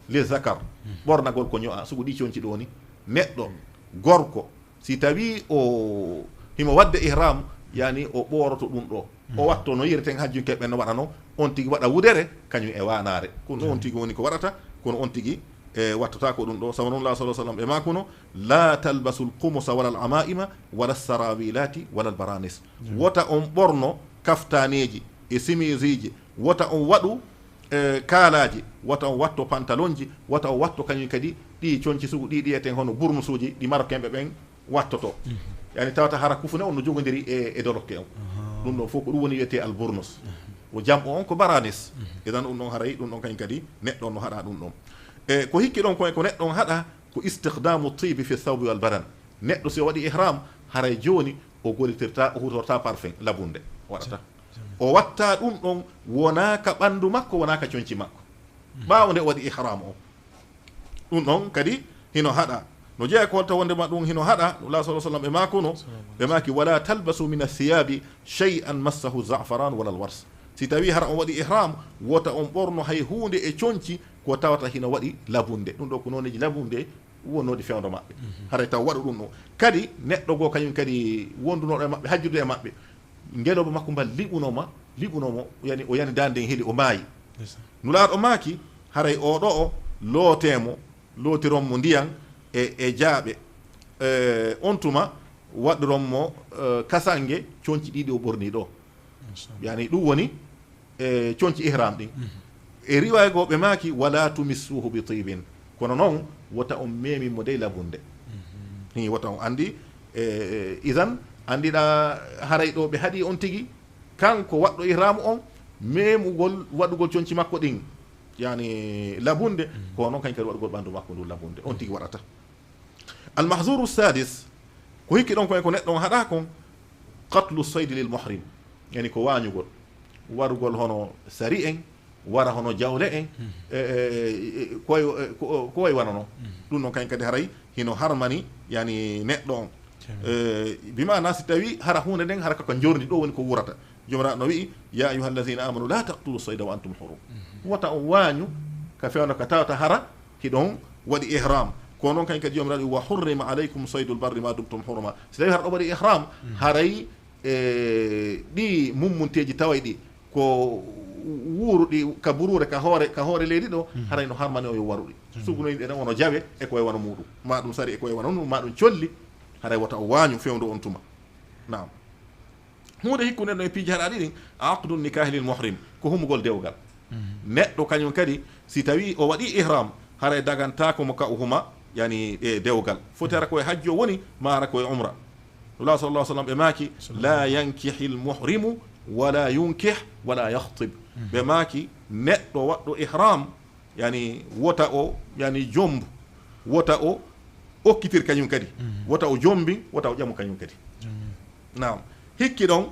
Li zakar, ɓornagol ko ño'a, sugu ɗi conci ɗo ni. Neɗɗo gorko, si tawi o himo waɗde ihram, yani o ɓooroto ɗum ɗo. O watto no yireten hajjunkeeɓe ɓen no waɗano, on tigi waɗa wudere, kañum e waanaare. Kono on tigi woni ko waɗata, kono on tigi, e, wattata ko ɗum ɗo. Sabu non la sallallahu alaihi wasallam ɓe makuno, "La talbasul qumusa wala al amaima wala sarawilati wala al baranis." Wota on ɓorno kaftaneeji e simisiiji, wota on waɗu, e, kaalaaji, wota on watto pantalonji, wota on watto kañum kadi ɗi conci sugu ɗi, ɗi eten hono burnusuuji ɗi Marokkenɓe ɓen wattoto. Mhm. Yani tawata hara kufune on no jogodiri e, e dolokke on. Aha. Ɗum ɗon fof ko ɗum woni wiyetee al burnus. Mhm. O jamɗo on ko baranis. Mhm. Idan ɗum ɗon haray, ɗum ɗon kañum kadi neɗɗo on no haɗa ɗum ɗon. E, ko hikki ɗon ko, ko neɗɗo on haɗa ko istikhdamu tibi fi thawbi wal badan. Neɗɗo si o waɗi ihram, haray jooni o gollitirta, o hutorta parfum labunde waɗata. O watta ɗum ɗon wonaa ka ɓandu makko, wonaa ka conci makko. Ɓaawo nde o waɗi ihram o. Ɗum ɗon kadi hino haɗa. No jeeya ko holto wonde ma ɗum hino haɗa, Nulaaɗo sallallahu alaihi wasallam ɓe makuno, ɓe maki, "Wala talbasu min athiyabi shay'an massahu za'faran wala alwars." Si tawi hara on waɗi ihram, wota on ɓorno hay huunde e conci ko tawata hino waɗi labunde. Ɗum ɗo ko nooneeji labunde wonnoɗi fewndo maɓɓe. Mhm. Haray taw waɗu ɗum ɗo. Kadi neɗɗo goo kañum kadi wondunooɗo e maɓɓe, hajjude e maɓɓe, ngelooba makko mbal liɓunoo ma, liɓunoo mo, yani, o yani daande nden heli, o maayi. Ndeysaan. Nulaaɗo maaki, haray oo ɗo o lootee mo, lootiron mo ndiyan e, e jaaɓe. E, on tuma waɗiron mo, e, kasange conci ɗiɗi o ɓorni ɗo. Masha Allah. Yani ɗum woni e conci ihram ɗin. Mhm. E riwaya goo ɓe maaki, "Wala tumissuhu bi tibin." Kono noon, wota on meemi mo dey labunde. Mhm. Hi, wota on anndi, e, e, idan, anndiɗa haray ɗo ɓe haɗi on tigi, kanko waɗɗo ihramu on, meemugol waɗugol conci makko ɗin, yani labunde, mhm, ko noon kañ kadi waɗugol ɓandu makko ndu labunde. On tigi waɗata. Al mahzuru sadis, ko hikki ɗon ko e ko neɗɗo on haɗa kon, qatlu saydi lil muhrim, yani ko wañugol, warugol hono sari en, wara hono jawle en, hmm, e, e, e, ko way, e, ko, ko way wano non. Hmm. Ɗum ɗon kañ kadi haray hino harmani, yani, neɗɗo on. Jami. E, bi maana si tawi hara huunde nden hara ko ka njordi ɗo woni ko wurata. Jomiraɗo no wi'i, "Ya ayyuha alladhina amanu la taqtulu sayda wa antum hurum." Mhm. Wota on waañu ka fewndo ka tawata hara hiɗon waɗi ihram. Ko non kañ kadi Jomiraɗo wi'i, "Wa hurrima alaykum saydul barri ma dumtum huruma." Si tawi hara ɗo waɗi ihram, mhm, haray, e, ɗi mummunteeji taway ɗi ko wuuruɗi ka buruure, ka hoore, ka hoore leydi ɗo, mhm, haray no harmani o yo waruɗi. Mhm. Sugunoyɗi ɗen wono jawe e ko e wano muɗum. Ma ɗum sari e ko e wano mum, ma ɗum colli, haray wota o waañu fewndo on tuma. Naam. Huunde hikkunde no e piiji haɗa ɗiɗi, aqdu nikahi lil muhrim, ko humugol dewgal. Mhm. Neɗɗo kañum kadi, si tawi o waɗi ihram, haray dagantaako mo ka o huma, yani, e dewgal. Foti hara ko e hajjo woni, ma hara ko e umra. Nulaaɗo sallallahu alaihi wasallam ɓe maaki, sallallahu, "La yankihil muhrimu, wala yunkih, wala yakhtib." Mhm. Ɓe maaki, neɗɗo waɗɗo ihram, yani, wota o, yani, jombu, wota o okkitir kañum kadi, mhm, wota o jombin, wota o ƴamu kañum kadi. Mhm. Naam. Hikki ɗon,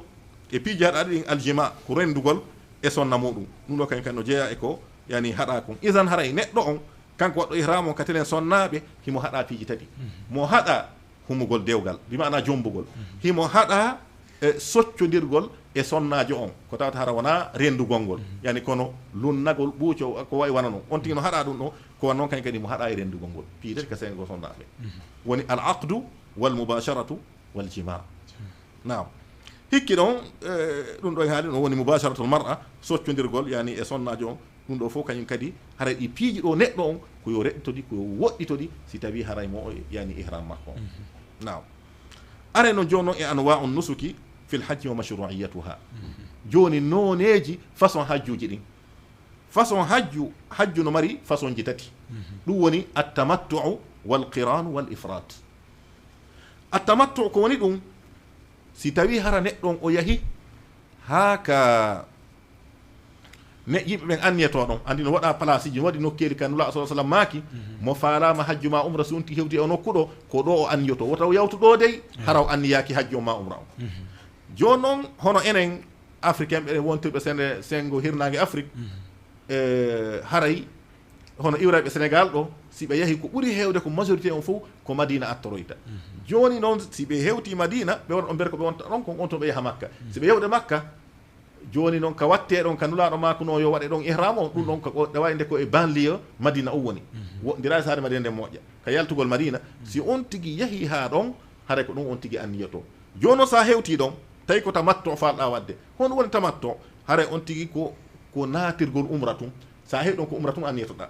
e piiji haɗa ɗin aljima, ko renndugol e sonna muɗum. Ɗum ɗo kañum kadi no jeeya e ko, yani, haɗa kon. Idan haray neɗɗo on, kanko waɗɗo ihram on, ka telen sonnaaɓe, himo haɗa piiji tati. Mhm. Mo haɗa humugol dewgal, bi maana jombugol. Mhm. Himo haɗa, e, soccondirgol e sonnaajo on, ko tawata hara wona renndugol ngol. Mhm. Yani kono lunnagol ɓuuco, ko wayi wano non. On tigi no haɗa ɗum ɗo, ko wano non kañ kadi mo haɗa e renndugol ngol. Piiji tati ka sengol sonnaaɓe. Mhm. Woni al aqdu wal mubasharatu wal jima. Jima. Naam. Hikki ɗon, e, ɗum ɗo e haali no woni mubasharatul mar'a, soccondirgol, yani, e sonnaajo on. Ɗum ɗo fof kañum kadi, haray ɗi piiji ɗo neɗɗo on, ko yo reɗɗitoɗi, ko yo woɗɗitoɗi, si tawi haray mo o, yani, ihram makko on. Mhm. Naam. Are no jooni e anwa'un nusuki fil hajji wa mashru'iyyatuha. Jooni nooneeji façon hajjuuji ɗin. Façon hajju, hajju no mari façonji tati. Ɗum woni at-tamattu'u wal qiranu wal ifrad. At-tamattu'u ko woni ɗum? Si tawi hara neɗɗo on o yahi haa ka ne yimɓe ɓen anniyotoo ɗon, anndi no waɗa palaasiji, no waɗi nokkeeli ka Nulaaɗo sallallahu alaihi wasallam maaki, mo faalaama hajju ma umra si wonti hewti e o nokku ɗo, ko ɗo o anniyoto. Wota o yawtu ɗo dey, hara o anniyaaki hajju on ma umra on. Jooni non, hono enen Africain ɓe wontirɓe sene, sengo hirnaange Afrik, e, haray hono iwrayɓe Sénégal ɗo, si ɓe yahi ko ɓuri heewde ko majorité on fof ko Madina attoroyta. Jooni non, si ɓe hewti Madina, ɓe wona ɗon mbere ko ɓe wonta ɗon, kon on tuma ɓe yaha Makka. Si ɓe yawde Makka, jooni non ka wattee ɗon, ka Nulaaɗo maakunoo yo waɗe ɗon ihram on, ɗum ɗon ko, ko ɗawaynde ko e banlieue Madina on woni. Woɗndiraa e saare Madina nden moƴƴa. Ka yaltugol Madina, si on tigi yahi haa ɗon, haray ko ɗum on tigi anniyoto. Jooni non, sa hewti ɗon, tawi ko tamattu faalɗaa waɗde. Honɗum woni tamattu? Haray on tigi ko, ko naatirgol umra tun. Sa hewi ɗon, ko umra tun anniyetoɗaa.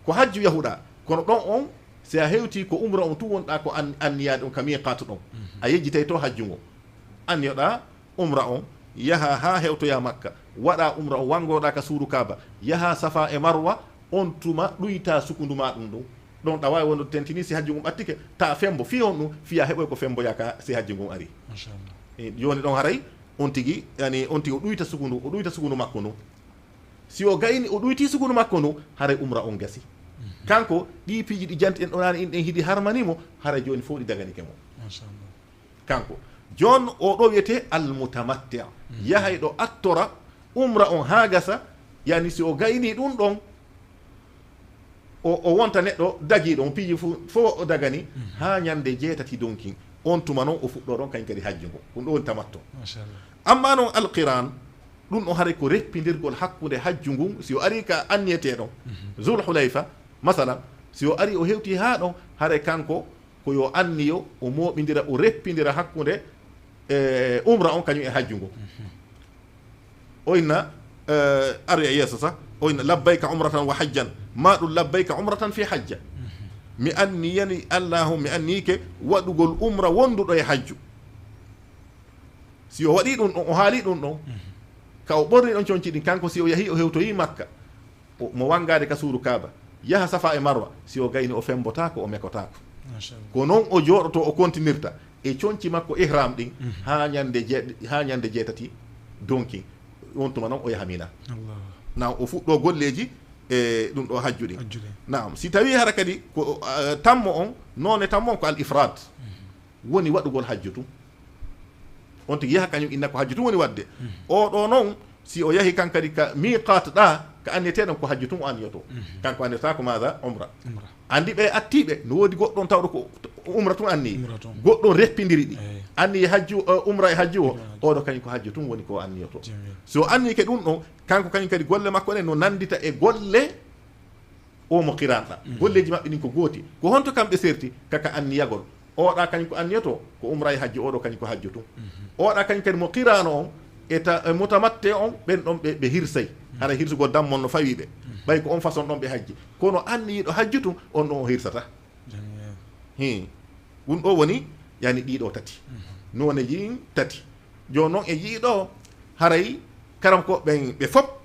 Ko hajju yahuɗaa. Kono ɗon on, si a hewti ko umra on tun wonɗaa ko an-, anniyaade on ka miiqaatu ɗon. A yejjitay to hajju ngon. Anniyoɗaa umra on, yaha haa hewtoyaa Makka. Waɗaa umra on, wanngoɗaa ka suudu Kaaba. Yaha Safa e Marwa, on tuma ɗuytaa sukundu maa ɗum ɗum. Ɗon ɗa waawi wondude tentini si hajju ngun ɓattike, ta fembo fii on ɗum, fii a heɓoy ko femboyaa ka si hajju ngun ari. Machallah. E, jooni ɗon haray, on tigi, yani, on tigi o ɗuyta sukundu, o ɗuyta sukundu makko ndun. Si o gayni, o ɗuyti sukundu makko ndun, haray umra on gasi. Kanko, ɗii piiji ɗi janti ɗen ɗonaani in ɗen hiɗi harmani mo, haray jooni fof ɗi daganike mo. Machallah. Kanko. Jooni o ɗo wiyetee almutamatti. Yahayɗo attora umra on haa gasa, yani si o gayni ɗum ɗon, o, o wonta neɗɗo dagiiɗo, mo piiji fu-, fof o dagani, haa ñande jeetati donkin. On tuma non o fuɗɗoo ɗon kañ kadi hajju ngun. Ɗum ɗo woni tamattu. Machallah. Amma non alqiran, ɗum ɗon haray ko reppindirgol hakkunde hajju ngun, si o arii ka anniyetee ɗon, Zul Hulayfa, masalan, si o arii o hewti haa ɗon, haray kanko ko yo anniyo, o mooɓindira, o reppindira hakkunde, e, umra on kañum e hajju ngun. O inna, e, aroya yeeso sa, o inna: "Labbayka umratan wa hajjan." Ma ɗum: "Labbayka umratan fi hajja." Mi anniyani Allahu, mi anniyike waɗugol umra wonduɗo e hajju. Si o waɗii ɗum ɗon, o haalii ɗum ɗon, ka o ɓorni ɗon conci ɗin, kanko si o yahii, o hewtoyii Makka, o, mo wanngaade ka suudu Kaaba, yaha Safa e Marwa, si o gayni, o fembotaako, o mekotaako. Machallah. Ko non o jooɗotoo, o kontinirta e conci makko ihram ɗin haa ñande je-, haa ñande jeetati donkin. On tuma non o yaha Mina. Allah. Naam, o fuɗɗoo golleeji e ɗum ɗo hajju ɗin. Hajju ɗin. Naam, si tawii hara kadi ko, eh, tammo on, noone tammo on ko al ifrad. Woni waɗugol hajju tun. On tigi yaha kañum inna ko hajju tun woni waɗde. O ɗo non, si o yahi kan kadi ka miqat ɗa, ka anniyetee ɗon ko hajju tun o anniyoto. Kanko anniyotako maada? Umra. Umra. Andi ɓe attiiɓe, no woodi goɗɗo on tawɗo ko umra tun anniyi. Umra tun. Goɗɗo on reppindiri ɗi. Eey. Anniyi hajju, eh, umra e hajju o, umra e hajju. Oɗo kañum ko hajju tun woni ko anniyoto. Jamil. Si o anniyike ɗum ɗon, kanko kañum kadi golle makko ɗen no nandita e golle o mo qiran ɗa. Golleeji maɓɓe ɗin ko gooti. Ko honto kamɓe serti? Kaka anniyagol. Oɗa kañum ko anniyoto, ko umra e hajju, oɗo kañum ko hajju tun. Oɗa kañum kadi mo qirano on, e ta-, e mutamatte on, ɓen ɗon ɓe, ɓe hirsay. Hara hirsugol dammol no fawi ɓe. Ɓay ko on façon ɗon ɓe hajji. Kono anniyiɗo hajju tun, on ɗon o hirsata. Jamil. Hi. Ɗum ɗo woni, yani, ɗiɗo tati. Nooneji ɗin tati. Jooni non e yiɗo, haray karam ko ɓen ɓe fop,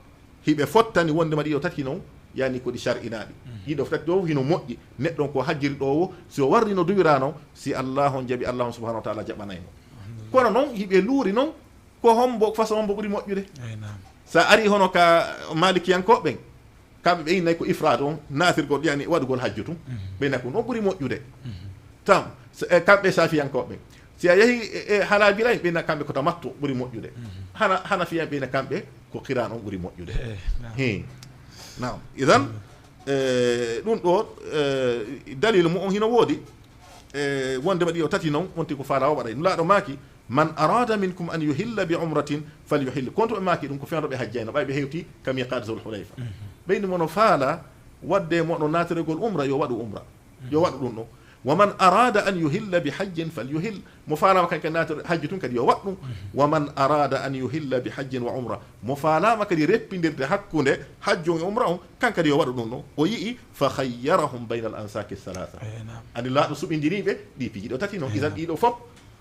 hiɓe fottani wonde ma ɗiɗo tati non, yani ko ɗi shar'inaaɗi. Ɗiɗo tati ɗo hino moƴƴi. Neɗɗo on ko hajjiri ɗo wo, si o warri no duwira non, si Allah on jaɓi, Allah on subhanahu wa ta'ala jaɓanay mo. Alhamdulillah. Kono non, hiɓe luuri non, ko hombo, façon hombo ɓuri moƴƴude? Eey, naam. Sa ari hono ka Malikiyankooɓe ɓen, kamɓe ɓe innay ko ifraad on, naatirgol, yani waɗugol hajju tun. Ɓe inna ko non ɓuri moƴƴude. Tam, s-, e, kamɓe Safiyankooɓe ɓen. Si a yehi e, e Hanabila en, ɓe inna kamɓe ko tamattu ɓuri moƴƴude. Hana-, Hanafiya en, ɓe inna kamɓe ko qiraan on ɓuri moƴƴude. Eey, naam. Hi. Naam. Idan, e, ɗum ɗo, e, dalilu mo on hino woodi. E, wonde ma ɗiɗo tati non, on tigi ko faala o waɗay. Nulaaɗo maaki, "Man arada minkum an yuhilla bi umratin falyuhill." Konto ɓe maaki ɗum ko fewndo ɓe hajjayno, ɓay ɓe hewti ka miqat Zul Hulayfa. Ɓe inni mo no faala wadde mo no naatirgol umra, yo waɗu umra. Yo waɗu ɗum ɗo. "Wa man arada an yuhilla bi hajjin falyuhill." Mo faalaama kañ kadi naatirde hajju tun kadi yo waɗ ɗum. "Wa man arada an yuhilla bi hajjin wa umra." Mo faalaama kadi reppindirde hakkunde hajju on e umra on, kan kadi yo waɗu ɗum ɗo. O yi'i, "Fa khayyarahum bayna al ansaki thalatha." Eey, naam. Ani laaɗo suɓindiri ɓe, ɗi piiji ɗo tati non. Eey, idan naam. Ɗiɗo fop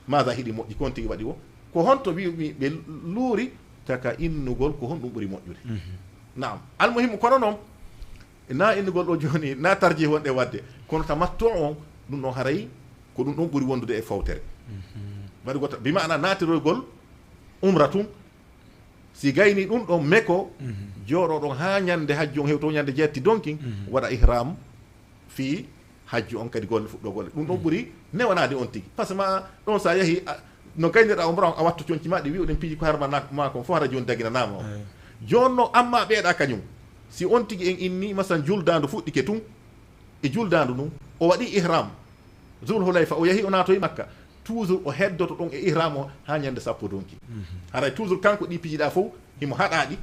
Maada hiɗi moƴƴi, ko on tigi waɗi o? Ko honto wi-, wi-, ɓe luuri taka innugol, ko honɗum ɓuri moƴƴude? Naam. Almuhimmu, kono noon, na innugol ɗo jooni, na tarji wonɗe waɗde. Kono tamattu on, ɗum ɗon haray, ko ɗum ɗon ɓuri wondude e fawtere. Waɗugol ta-, bi maana naatiroygol umra tun, si gayni ɗum ɗon meko, jooɗo ɗon haa ñande hajju on hewto ñande jeetti donkin, waɗa ihram fii hajju on kadi golle fuɗɗo golle. Ɗum ɗon ɓuri newanaade on tigi. Parce que ma ɗon sa yahi, a, no gaynirɗa umra on, a wattu conci ma ɗi, wi'uɗen piiji ko harma na-, ma kon fof hara jooni daginanaama on. Eey. Jooni no amma ɓeeɗa kañum. Si on tigi en inni, masalan, juldaandu fuɗɗike tun, e juldaandu ndun, o waɗi ihram, Zul Hulayfa, o yahi o naatoyi Makka, toujours o heddoto ɗon e ihram o haa ñande sappo donki. Haray toujours kanko ɗi pijiɗa fof, himo haɗa ɗi,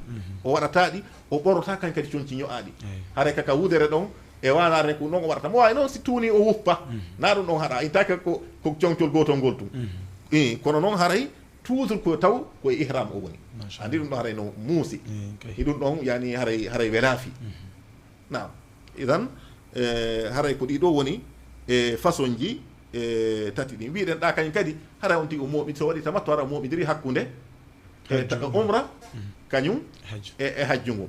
o waɗata ɗi, o ɓorota kañ kadi conci ño'aɗi. Eey. Haray kaka wudere ɗon, e waanaare ko non o waɗata. Mo waawi noon si tuuni o wuppa, na ɗum ɗon haɗa, intaake ko, ko concol gootol ngol tun. Eey, kono noon haray toujours ko taw ko e ihram o woni. Machallah. Andi ɗum ɗon haray no muusi. Eey, kay. E ɗum ɗon yani haray, haray welaafi. Naam. Idan, eh, haray ko ɗiɗo woni e façon ji, eh, tati ɗin. Mbiɗen ɗa kañum kadi, haray on tigi o mooɓi, so waɗi tamattu, hara o mooɓidiri hakkunde, eh, ta-, umra, kañum e, e hajju ngun.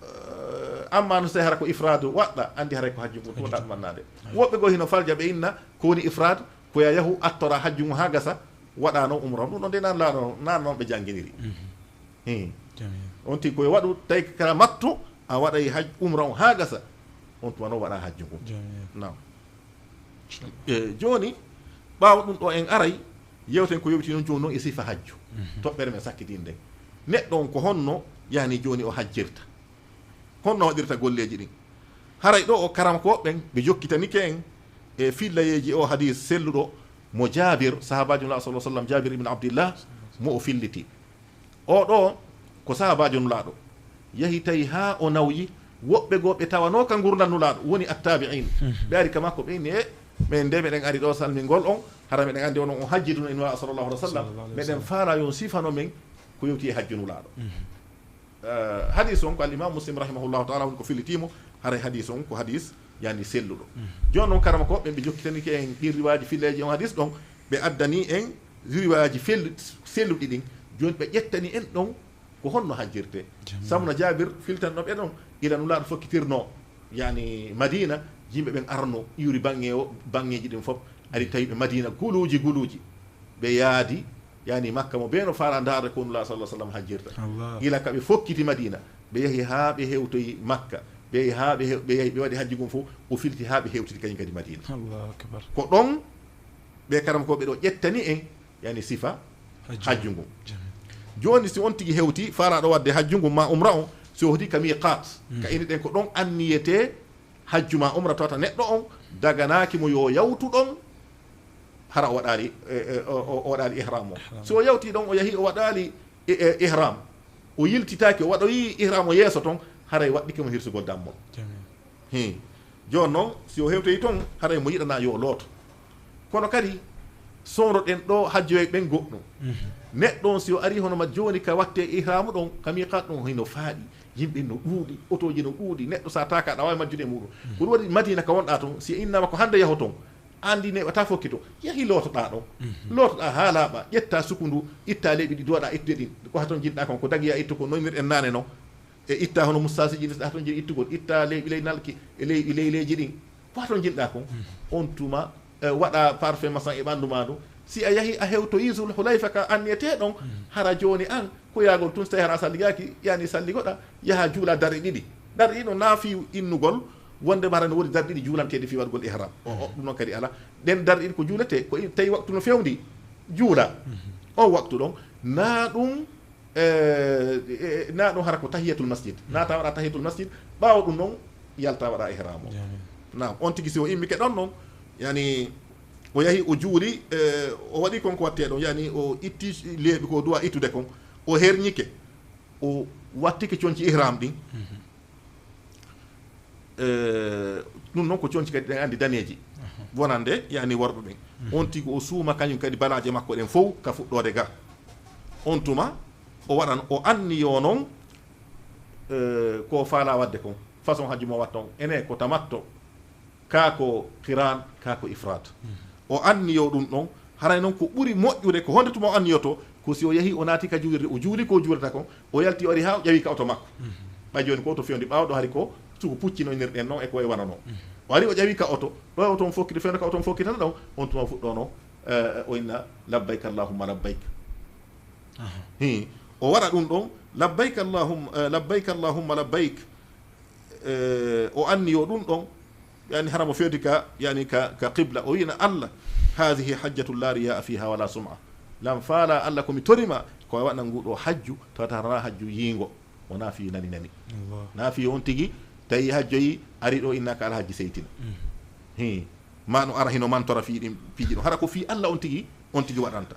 Eh, amma no se hara ko ifradu waɗɗa, andi haray ko hajju ngun tun waɗɗa ɗumannaade. Woɓɓe goo hino falja ɓe inna, ko woni ifrad, ko ya yahu attora hajju ngun haa gasa, waɗano umra. Ɗum ɗon de nan laano, nan noon ɓe janginiri. Hii. Jamil. On tigi ko yo waɗu, tawi kala mattu, a waɗay haj-, umra on haa gasa. On tuma noon waɗa hajju ngun. Jamil. Naam. E, jooni, ɓaawo ɗum ɗo en aray, yewten ko yowti noon jooni noon e sifa hajju. Toɓɓere men sakkitinde. Neɗɗo on ko honno, yani jooni o hajjirta? Honno waɗirta golleeji ɗin? Haray ɗo o karamkooɓe ɓen, ɓe jokkitanike en e fillayeeji o hadis selluɗo mo Jaabir, sahaabaajo Nulaaɗo sallallahu alaihi wasallam, Jaabir ibn Abdillah, mo o filliti. O ɗo ko sahaabaajo Nulaaɗo. Yahi tawi haa o nawyi, woɓɓe goo ɓe tawanoo ka ngurndan Nulaaɗo, woni attabi'in. Ɓe ari ka makko, ɓe inni, e, men de meɗen ari ɗo salmingol on, hara meɗen andi onon on hajjiduno e Nulaaɗo sallallahu alaihi wasallam. Sallallahu alaihi wasallam. Meɗen faala yo on sifano men ko yewti e hajju Nulaaɗo. Eh, hadis on ko al imam Muslim rahimahullahu ta'ala woni ko fillitimo, haray hadis on ko hadis yani selluɗo. Jooni noon karama ko ɓe, ɓe jokkitanike en ɗin riwaaji filleeji on hadis ɗon, ɓe addani en riwaaji fellu-, selluɗi ɗin. Jooni ɓe ƴettani en ɗon ko honno hajjirte. Jamil. Sabu no Jaabir filtanno ɓe ɗon, ila Nulaaɗo fokkitirno yani Madina, yimɓe ɓen arno iwri bange o, bangeeji ɗin fof, ari tawi ɓe Madina guluuji guluuji. Ɓe yaadi, yani Makka mo bee no faala ndaarde ko Nulaaɗo sallallahu alaihi wasallam hajjirta. Allah. Gila ka ɓe fokkiti Madina, ɓe yahi haa ɓe hewtoyi Makka, ɓe yahi haa ɓe hew-, ɓe yahi, ɓe waɗi hajji ngun fof, o filti haa ɓe hewtiti kañum kadi Madina. Allahu akbar. Ko ɗon ɓe karam ko ɓe ɗo ƴettani en, yani sifa hajju ngun. Jamil. Jooni si on tigi hewti, faalaaɗo waɗde hajju ngun ma umra on, si o hoti ka miqaat, ka ini ɗen ko ɗon anniyete hajju ma umra tawata neɗɗo on daganaaki mo yo yawtu ɗon, hara o waɗaali, e, e, o, o, o waɗaali ihram o. Ihram. Si o yawti ɗon, o yahi, o waɗaali, e, e, ihram, o yiltitaaki, o waɗoyi ihram o yeeso ton, haray waɗɗike mo hirsugol dammol. Jamil. Hii. Jooni noon, si o hewtoyi ton, haray mo yiɗana yo looto. Kono kadi, sowroɗen ɗo hajjoye ɓen goɗɗum. Neɗɗo on, si o ari hono ma jooni ka watte ihramu ɗon, ka miqat ɗon, hino faaɗi. Yimɓe no ɗuuɗi, otooji no ɗuuɗi, neɗɗo sa taaka aɗa waawi majjude e muɗum. Ko ɗum waɗi Madina ka wonɗa ton, si innama ko hannde yahoton, andi neɓata fokkito, yahi lootoɗa ɗon. Lootoɗa haa laaɓa, ƴetta sukundu, itta leeɓi ɗi duwaɗa ittude ɗin. Ko haton jinɗa kon, ko dagiya ittu ko noynirɗen naane non. E itta hono mustasi ji ɗi, haton jiɗi ittugol, itta leeɓi ley nalki, e leeɓi leyleeji ɗin. Ko haton jinɗa kon. On tuma, e, waɗa parfum masan e ɓanndu ma ndu. Si a yahi a hewtoyi Zul Hulayfa ka anniyete ɗon, hara jooni an, ko yaagol tun, so tawi hara a salligaaki, yani salligoɗa, yaha juula darɗe ɗiɗi. Darɗe ɗiɗi no naafi innugol, wonde ma hara no woodi darɗe ɗiɗi juulanteeɗe fii waɗugol ihram. O, o, ɗum noon kadi ala. Ɗen darɗe ɗiɗi ko juulete, ko i-, tawi waktu no fewndi, juula. O waktu ɗon, na ɗum, e, e, na ɗum hara ko tahiyatul masjid. Naata waɗa tahiyatul masjid, ɓaawo ɗum noon, yalta waɗa ihram o. Naam, on tigi si o immike ɗon noon, yani, o yahi o juuli, e, o waɗi kon ko watte ɗon, yani, o itti leeɓi ko duwa ittude kon, o herñike, o wattike conci ihram ɗin. E, ɗum noon ko conci kadi ɗen anndi daneeji. Wonande, yani, worɓe ɓen. On tigi o suuma kañum kadi balaaje makko ɗen fow ka fuɗɗoode ga. On tuma, o waɗan, o anniyo noon, e, ko faala waɗde kon. Façon hajju mo watta on. Ene ko tamatto, kaa ko qiran, kaa ko ifrad. O anniyo ɗum ɗon, Haray noon ko ɓuri moƴƴude, ko honde tuma o anniyoto, ko si o yahii o naati ka juulirde, o juuli ko o juulata kon, o yalti o ari haa o ƴawi ka oto makko. Ɓay jooni ko oto fewndi ɓaawo ɗo hari ko sugu pucci no inirɗen noon e ko e wano noon. O ari o ƴawi ka oto, ɗo e oto on fokkiti fewndo ka oto on fokkitata ɗon, on tuma o fuɗɗono, eh, o inna labbayka allahumma labbayk. Hi, o waɗa ɗum ɗon, labbayka allahumma, eh, labbayka allahumma labbayk. Eh, o anniyo ɗum ɗon, yani hara mo fewti ka, yani ka, ka qibla, o wi'na Allah, hadihi hajjatun la riya'a fiha wala sum'a. Lan faala Allah ko mi torima, ko a waɗna ngu ɗo hajju, tawata hara hajju yiingo, wona fi nani nani. Na fi on tigi, tawi hajjoyi ari ɗo inna ka alhaji seytina. Hi, ma no ara hino mantora fi ɗin piiji ɗon. Hara ko fi Allah on tigi, on tigi waɗanta.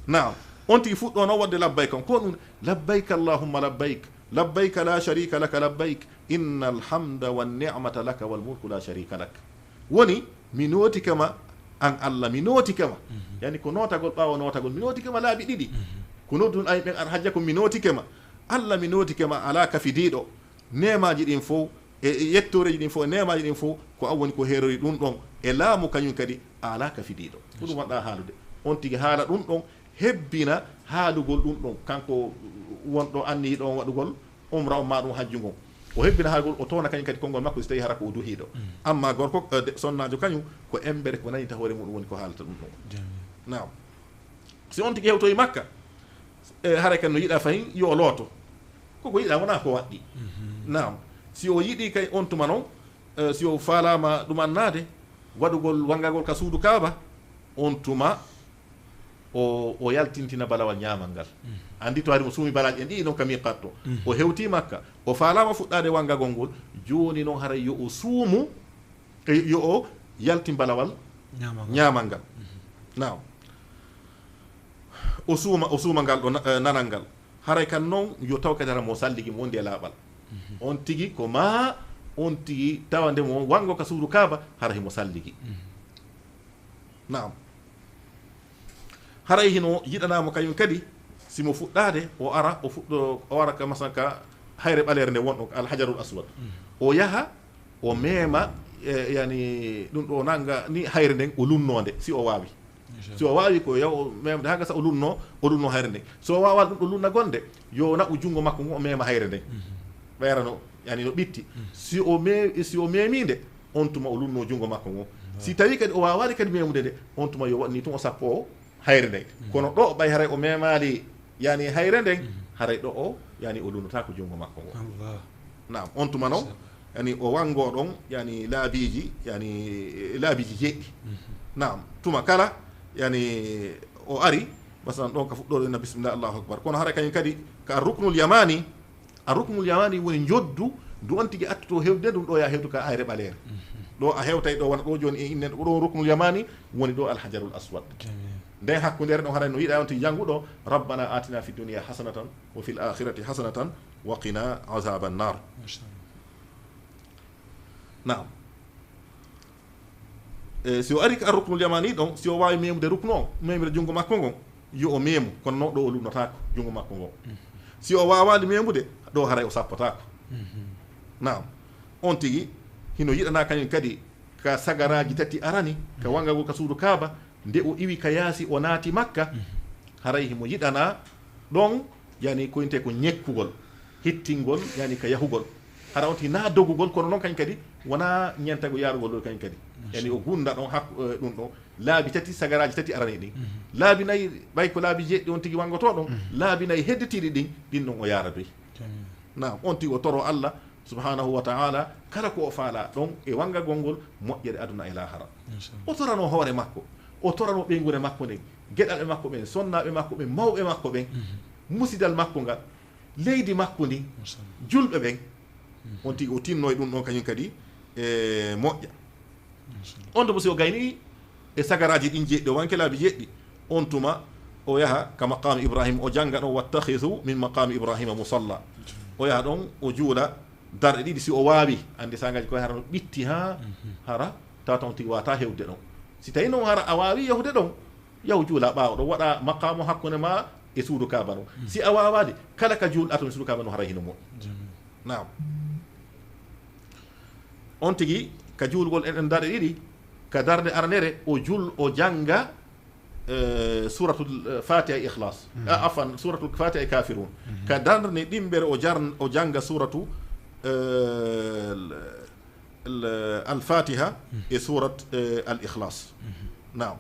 Naam, on tigi fuɗɗono wadde labbayka on. Ko ɗum, labbayka allahumma labbayk, labbayka la sharika laka labbayk, innal hamda wan ni'mata laka wal mulku la sharika lak. Woni, mi nootike ma, an Allah, mi nootike ma. Yani ko nootagol ɓaawo nootagol, mi nootike ma laabi ɗiɗi. Ko noddun ay ɓen ar hajja ko mi nootike ma. Allah, mi nootike ma, alaa kafidiiɗo. Neemaaji ɗin fow, e, e yettooreeji ɗin fow, e neemaaji ɗin fow, ko an woni ko heerori ɗum ɗon. E laamu kañum kadi, alaa kafidiiɗo. Ko ɗum waɗɗa haalude. On tigi haala ɗum ɗon, hebbina haalugol ɗum ɗon. Kanko wonɗo anniyiɗo on waɗugol umra on ma ɗum hajju ngon. O hebbina haalugol, o towna kañum kadi konngol makko si tawii hara ko o duhiiɗo. Amma gorko, eh, de-, sonnaajo kañum, ko embere ko nanita hoore muɗum woni ko haalata ɗum ɗon. Naam. Si on tigi hewtoyi Makka, e, haray kan no yiɗa fahin yo o looto. Koko yiɗa wona ko waɗɗi. Naam. Si o yiɗi kay on tuma non, eh, si o faalama ɗum annaade, waɗugol wangagol ka suudu Kaaba, on tuma o, o yaltintina balawal ñaamal ngal. Andi to hari mo suumi balaaji en ɗiɗi non ka miqat to. O hewti Makka, o faalama fuɗɗaade wangagol ngol, jooni non haray yo o suumu, e, yo o yaltin balawal ñaamal ngal. Naam. O suuma, o suuma ngal ɗo na-, eh, nanal ngal. Haray kan non yo taw kadi hara mo salligi mo wondi e laaɓal. On tigi ko ma on tigi tawa nde mo wango ka suudu Kaaba, hara himo salligi. Naam. Haray hino yiɗanamo kañum kadi, si mo fuɗɗaade, o ara, o fuɗɗo, o ara ka masalan ka hayre ɓaleere nde wonɗo, Al Hajarul Aswad. O yaha, o meema, e, yani, ɗum ɗo nanga ni hayre nden, o lunno nde, si o waawi. Si o waawi ko yaw o meemde haa gasa o lunno, o lunno hayre nden. So o waawaa ɗum ɗo lunna gonde, yo o naɓu junngo makko ngon, o meema hayre nden. Ɓeyrano, yani no ɓitti. Si o me-, si o meemi nde, on tuma o lunno junngo makko ngon. Si tawi kadi o waawaali kadi meemude nde, on tuma yo waɗni tun o sappo o hayre nden. Kono ɗo ɓay haray o meemaali, yani hayre nden, haray ɗo o, yani o lunnotaako junngo makko ngon. Naam, on tuma non, yani o wango ɗon, yani laabiiji, yani laabiiji jeɗɗi. Naam, tuma kala, yani o ari, masalan ɗon ka fuɗɗoɗo inna bismillah, Allahu Akbar. Kono haray kañum kadi ka ruknul yamani, a ruknul yamani woni njoddu ndu on tigi attoto hewde ɗum ɗo ya hewtu ka hayre ɓaleere. Ɗo a hewtay ɗo wona ɗo jooni e innen ɗo ruknul yamani woni ɗo Al Hajarul Aswad. Nden hakkundere ɗon haray no yiɗa on tigi jannguɗo, rabbana atina fid dunya hasanatan wa fil akhirati hasanatan wa qina azaban nar. Naam. E, si o ari ka ruknul yamani ɗon, si o waawi meemude ruknu on, meemira junngo makko ngon, yo o meemu, kono non ɗo o lunnotaako junngo makko ngon. Si o waawaali meemude, ɗo haray o sappotaako. Naam. On tigi, hino yiɗanaa kañum kadi ka sagaraaji tati arani, ka wangagol ka suudu Kaaba, nde o iwi ka yaasi o naati Makka, haray himo yiɗanaa ɗon, yani ko inte ko ñekkugol, hittingol, yani ka yahugol. Hara on tigi na dogugol, kono non kañ kadi wona ñentago yarugol ɗo kañ kadi. Yani o gunda ɗon hakku, eh, ɗum ɗo. Laabi tati, sagaraaji tati arani ɗin. Laabi nayi, ɓay ko laabi jeɗɗi on tigi wangoto ɗon. Laabi nayi hedditiɗi ɗin, ɗin ɗon o yaradoy. Naam, on tigi o toro Allah subhanahu wa ta'ala, kala ko o faala ɗon e wangagol ngol moƴƴere aduna e lahara. O torano hoore makko, o torano ɓeynguure makko nden, geɗalɓe makko ɓen, sonnaaɓe makko ɓen, mawɓe makko ɓen, musidal makko ngal, leydi makko ndin, julɓe ɓen. On tigi o tinno e ɗum ɗon kañum kadi e moƴƴa. On tuma si o gayni e sagaraaji ɗin jeɗɗi, o wanke laabi jeɗɗi, on tuma o yaha ka maqaami Ibrahim, o jannga ɗon, "Wattakhidhu min maqaami Ibrahima musalla." O yaha ɗon, o juula darɗe ɗiɗi si o waawi. Anndi saagaaji koye hara no ɓitti haa hara tawata on tigi waata hewde ɗon. Si tawi non hara a waawi yahude ɗon, yahu juula ɓaawo ɗon, waɗa maqaamu hakkunde ma e suudu Kaaba non. Si a waawaali, kala ka juulɗa ton e suudu Kaaba non hara hino moƴƴi. Naam. On tigi, ka juulgol en, en darɗe ɗiɗi, ka darnde aranere, o jul-, o jannga eh, suratul, eh, Fatiha e Ikhlas. Mhm. Ah, afwan, suratul Fatiha e Kafirun. Mhm. Ka darni ɗimmere o jar-, o jannga suratu, eh, l-, l-, Al-Fatiha Mhm. e surat, eh, Al-Ikhlas. Mhm. Naam.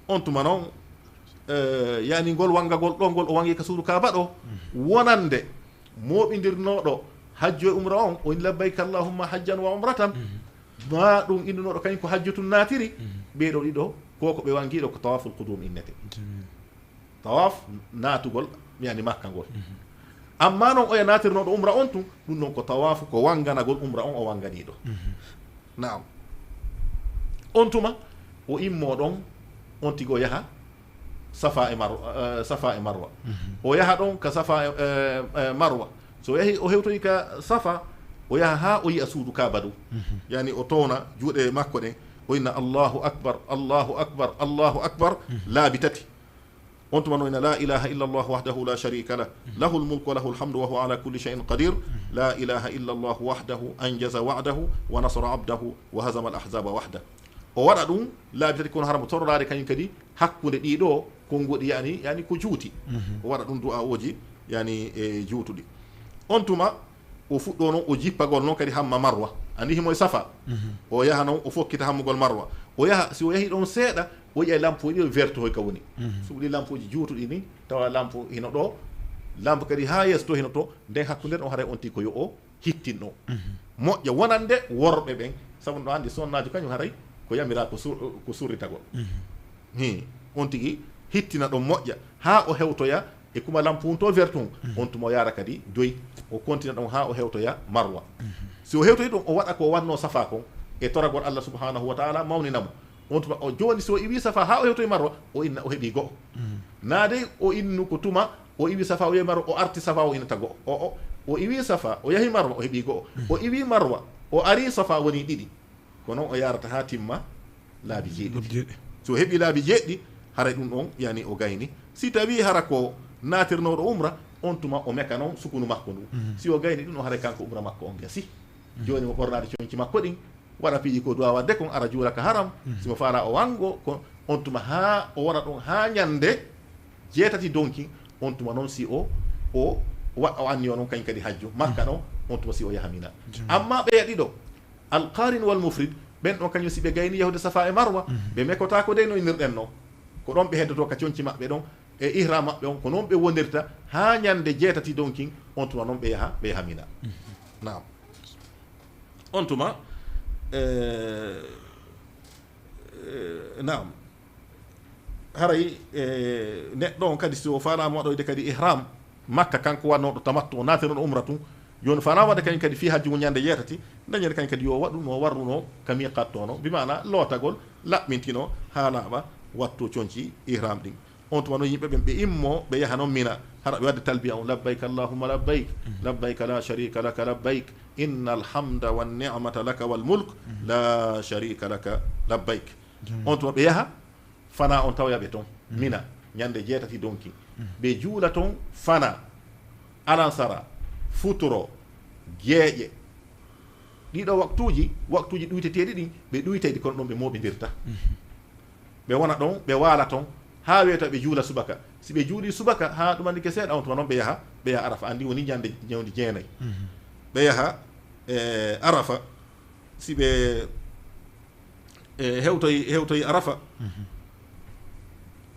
On tuma noon, eh, yani ngol wanngagol ɗo, ngol o wanngi ka suudu Kaaba ɗo, Mhm. wonande mooɓindirnooɗo hajju e umra on, o inni: "Labbayka Allahumma hajjan wa umratan." Mhm. Ma ɗum innunooɗo kañum ko hajju tun naatiri, Mhm. ɓee ɗoo ɗiɗo, ko ko ɓe wanngi ɗo ko tawaful qudum innete. Jamil. Tawaf naatugol, yani Makka ngol. Mhm. Amma noon oya naatirnooɗo umra on tun, ɗum noon ko tawaafu, ko wannganagol umra on o wannganiiɗo. Mhm. Naam. On tuma, o immoo ɗon, on tigi o yaha Safa e Mar-, eh, Safa e Marwa. Mhm. O yaha ɗon ka Safa e, eh, eh, Marwa. So o yahi, o hewtoyi ka Safa, o yaha haa o yi'a suudu Kaaba dow. Mhm. Yani o towna juuɗe makko ɗen, o inna: "Allahu Akbar, Allahu Akbar, Allahu Akbar." Mhm. Laabi tati. On tuma no inna: "La ilaha illa Allah wahdahu la sharika lah. Mhm. Lahul mulku wa lahul hamdu wa huwa ala kulli shay'in qadir. Mhm. La ilaha illa Allah wahdahu anjaza wa'dahu wa nasara abdahu wa hazama al ahzaba wahda." O waɗa ɗum laabi tati, kono hara mo tororaade kañum kadi hakkunde ɗii ɗoo konnguɗi, yani, yani ko juuti. Mhm. O waɗa ɗum du'aa'uuji, yani, e juutuɗi. On tuma, o fuɗɗoo noon o jippagol noon kadi hamma Marwa. Anndi himo e Safa. Mhm. O yaha noon o fokkita hammugol Marwa. O yaha, si o yahi ɗon seeɗa, o yi'ay lampuuji ɗi o wertohoy ka woni. Mhm. Suɓi ɗi lampuuji juutuɗi ni, tawa lampu hino ɗo, lampu kadi haa yeeso to hino to, nden hakkunde ɗon haray on tigi ko yo o hittinno. Mhm. Moƴƴa wonande worɓe ɓen, sabu no anndi sonnaajo kañum haray ko yamiraa ko sur-, ko surritagol. Mhm. Hi, on tigi hittina ɗon moƴƴa haa o hewtoya e kuma lampu hun to vertu hun. Mhm. On tuma o yaara kadi doy, o kontina ɗon haa o hewtoya Marwa. Mhm. Si o hewtoyi ɗon, o waɗa ko o wanno Safa kon e toragol Allah subhanahu wa ta'ala mawnina mo. On tuma o jooni, si o iwi Safa haa o hewtoyi Marwa, o inna o heɓi go'o. Mhm. Naa dey o innu ko tuma o iwi Safa, o yehi Marwa, o arti Safa, o innata go'o. O, o, o iwi Safa, o yahi Marwa, o heɓi go'o. Mhm. O iwi Marwa, o ari Safa, woni ɗiɗi. Ko noon o yaarata haa timma laabi jeeɗiɗi. Laabi jeeɗiɗi. Si o heɓi laabi jeeɗiɗi, haray ɗum ɗon, yani, o gayni. Si tawi hara ko naatirnooɗo umra, on tuma o meka noon sukunu makko ndu. Mhm. Si o gayni ɗum ɗon, haray kanko umra makko on gasi. Mhm. Jooni mo ɓornaade conci makko ɗin, waɗa piiji ko duwaa waɗde kon, ara juula ka haram. Mhm. Si mo faala o wanngo, ko on tuma haa o wona ɗon haa ñannde jeetati donki, on tuma noon si o, o wa-, o anniyo noon kañ kadi hajju Makka Mhm. ɗon, on tuma si o yaha Mina. Jam. Amma ɓeya ɗiɗo, Al-Qarin wal Mufrid, ɓen ɗon kañum si ɓe gayni yahude Safa e Marwa, Mhm. ɓe mekotaako dey no innirɗen non. Ko ɗon ɓe heddoto ka conci maɓɓe ɗon, e ihram maɓɓe on, ko noon ɓe wonirta haa ñannde jeetati donkin, on tuma noon ɓe yaha, ɓe yaha Mina. Mhm. Naam. On tuma, eh, eh, naam. Haray, eh, neɗɗo on kadi, si o faalaama waɗoyde kadi ihram, Makka, kanko wannooɗo tamattu, o naati noon umra tun. Jooni, fana waɗa kañum kadi fii hajju ngun ñande jeetati, dañere kañum kadi yo waɗu no warruno ka miqat to no, bi maana lootagol, laɓɓintino haa laaɓa, wattu conci ihram ɗin. On tuma no yimɓe ɓen ɓe immo, ɓe yaha noon Mina, hara ɓe waɗde talbiya on, "Labbayk Allahumma labbayk, Mhm. labbayk la sharika laka labbayk, innal hamda wan ni'mata laka wal mulk, Mhm. la sharika laka labbayk." Jam. On tuma ɓe yaha, fana on tawoya ɓe ton, Mhm. Mina, ñande jeetati donki. Mhm. Ɓe juula ton fana, alansara, futuro, geeƴe. Ɗiɗo waktuuji, waktuuji ɗuyteteeɗi ɗin, ɓe ɗuytay ɗi, kono ɗon ɓe mooɓindirta. Mhm. Ɓe wona ɗon, ɓe waala ton, haa weeta ɓe juula subaka. Si ɓe juuli subaka, haa ɗumandike seeɗa, on tuma noon ɓe yaha, ɓe yaha Arafa. Anndi woni ñande, ñawdi jeenay. Mhm. Ɓe yaha, e, Arafa, si ɓe, e, hewtoyi, hewtoyi Arafa, Mhm.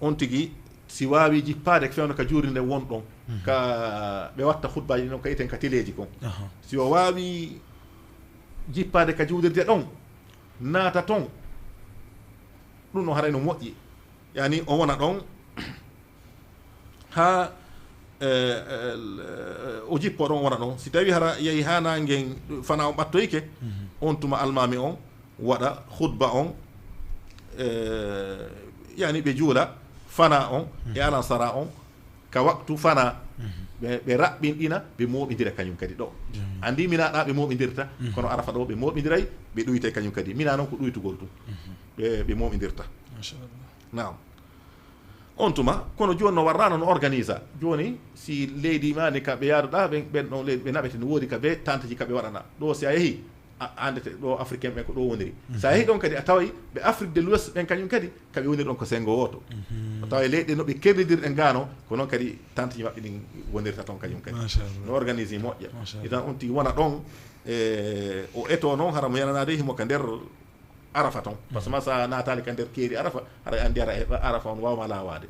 on tigi, si waawi jippaade ko fewndo ka juulirde won ɗon, Mhm. ka ɓe watta khutbaaji ɗin ɗon ka iten ka teleeji kon. Aha. Si o waawi jippaade ka juulirde ɗon, naata ton, ɗum ɗon haray no moƴƴi. Yani o wona ɗon haa, e, e, o jippo ɗon wona ɗon. Si tawi hara yehi haa naangen fana on ɓattoyke, Mhm. on tuma almaami on waɗa khutba on, e, yani ɓe juula fana on e Mhm. alansara on ka waktu fana. Mhm. Ɓe, ɓe raɓɓinɗina, ɓe mooɓindira kañum kadi ɗo. Jam. Anndi Mina ɗa ɓe mooɓindirta, Mhm. kono Arafa ɗo ɓe mooɓindiray, ɓe ɗuytay kañum kadi. Mina noon ko ɗuytugol tun. Mhm. Ɓe, ɓe mooɓindirta. Machallah. Naam. On tuma, kono jooni no warrano no organisa. Jooni, si leydi maani ka ɓe yaaduɗa, ɓen, ɓen ɗon leydi ɓe naɓete no woodi ka ɓe tanteji ka ɓe waɗana. Ɗo si a yehi, a- andete ɗo africain ɓen ko ɗo woniri. So a yehi ɗon kadi a taway ɓe Afrique de l'Ouest ɓen kañum kadi kaɓe woniri ɗon ko sengo woto. A taway leyɗe no ɓe kerlidirɗen gano ko noon kadi tantiji maɓɓe ɗin wonirta toon kañum kadi. No organise moƴƴa. Itan on tigi wona ɗon, e o eto noon hara mo yananade himo ka nder Arafa toon. Parce que ma sa natali ka nder keeri Arafa, hara andi ara e Arafa on wawma lawade.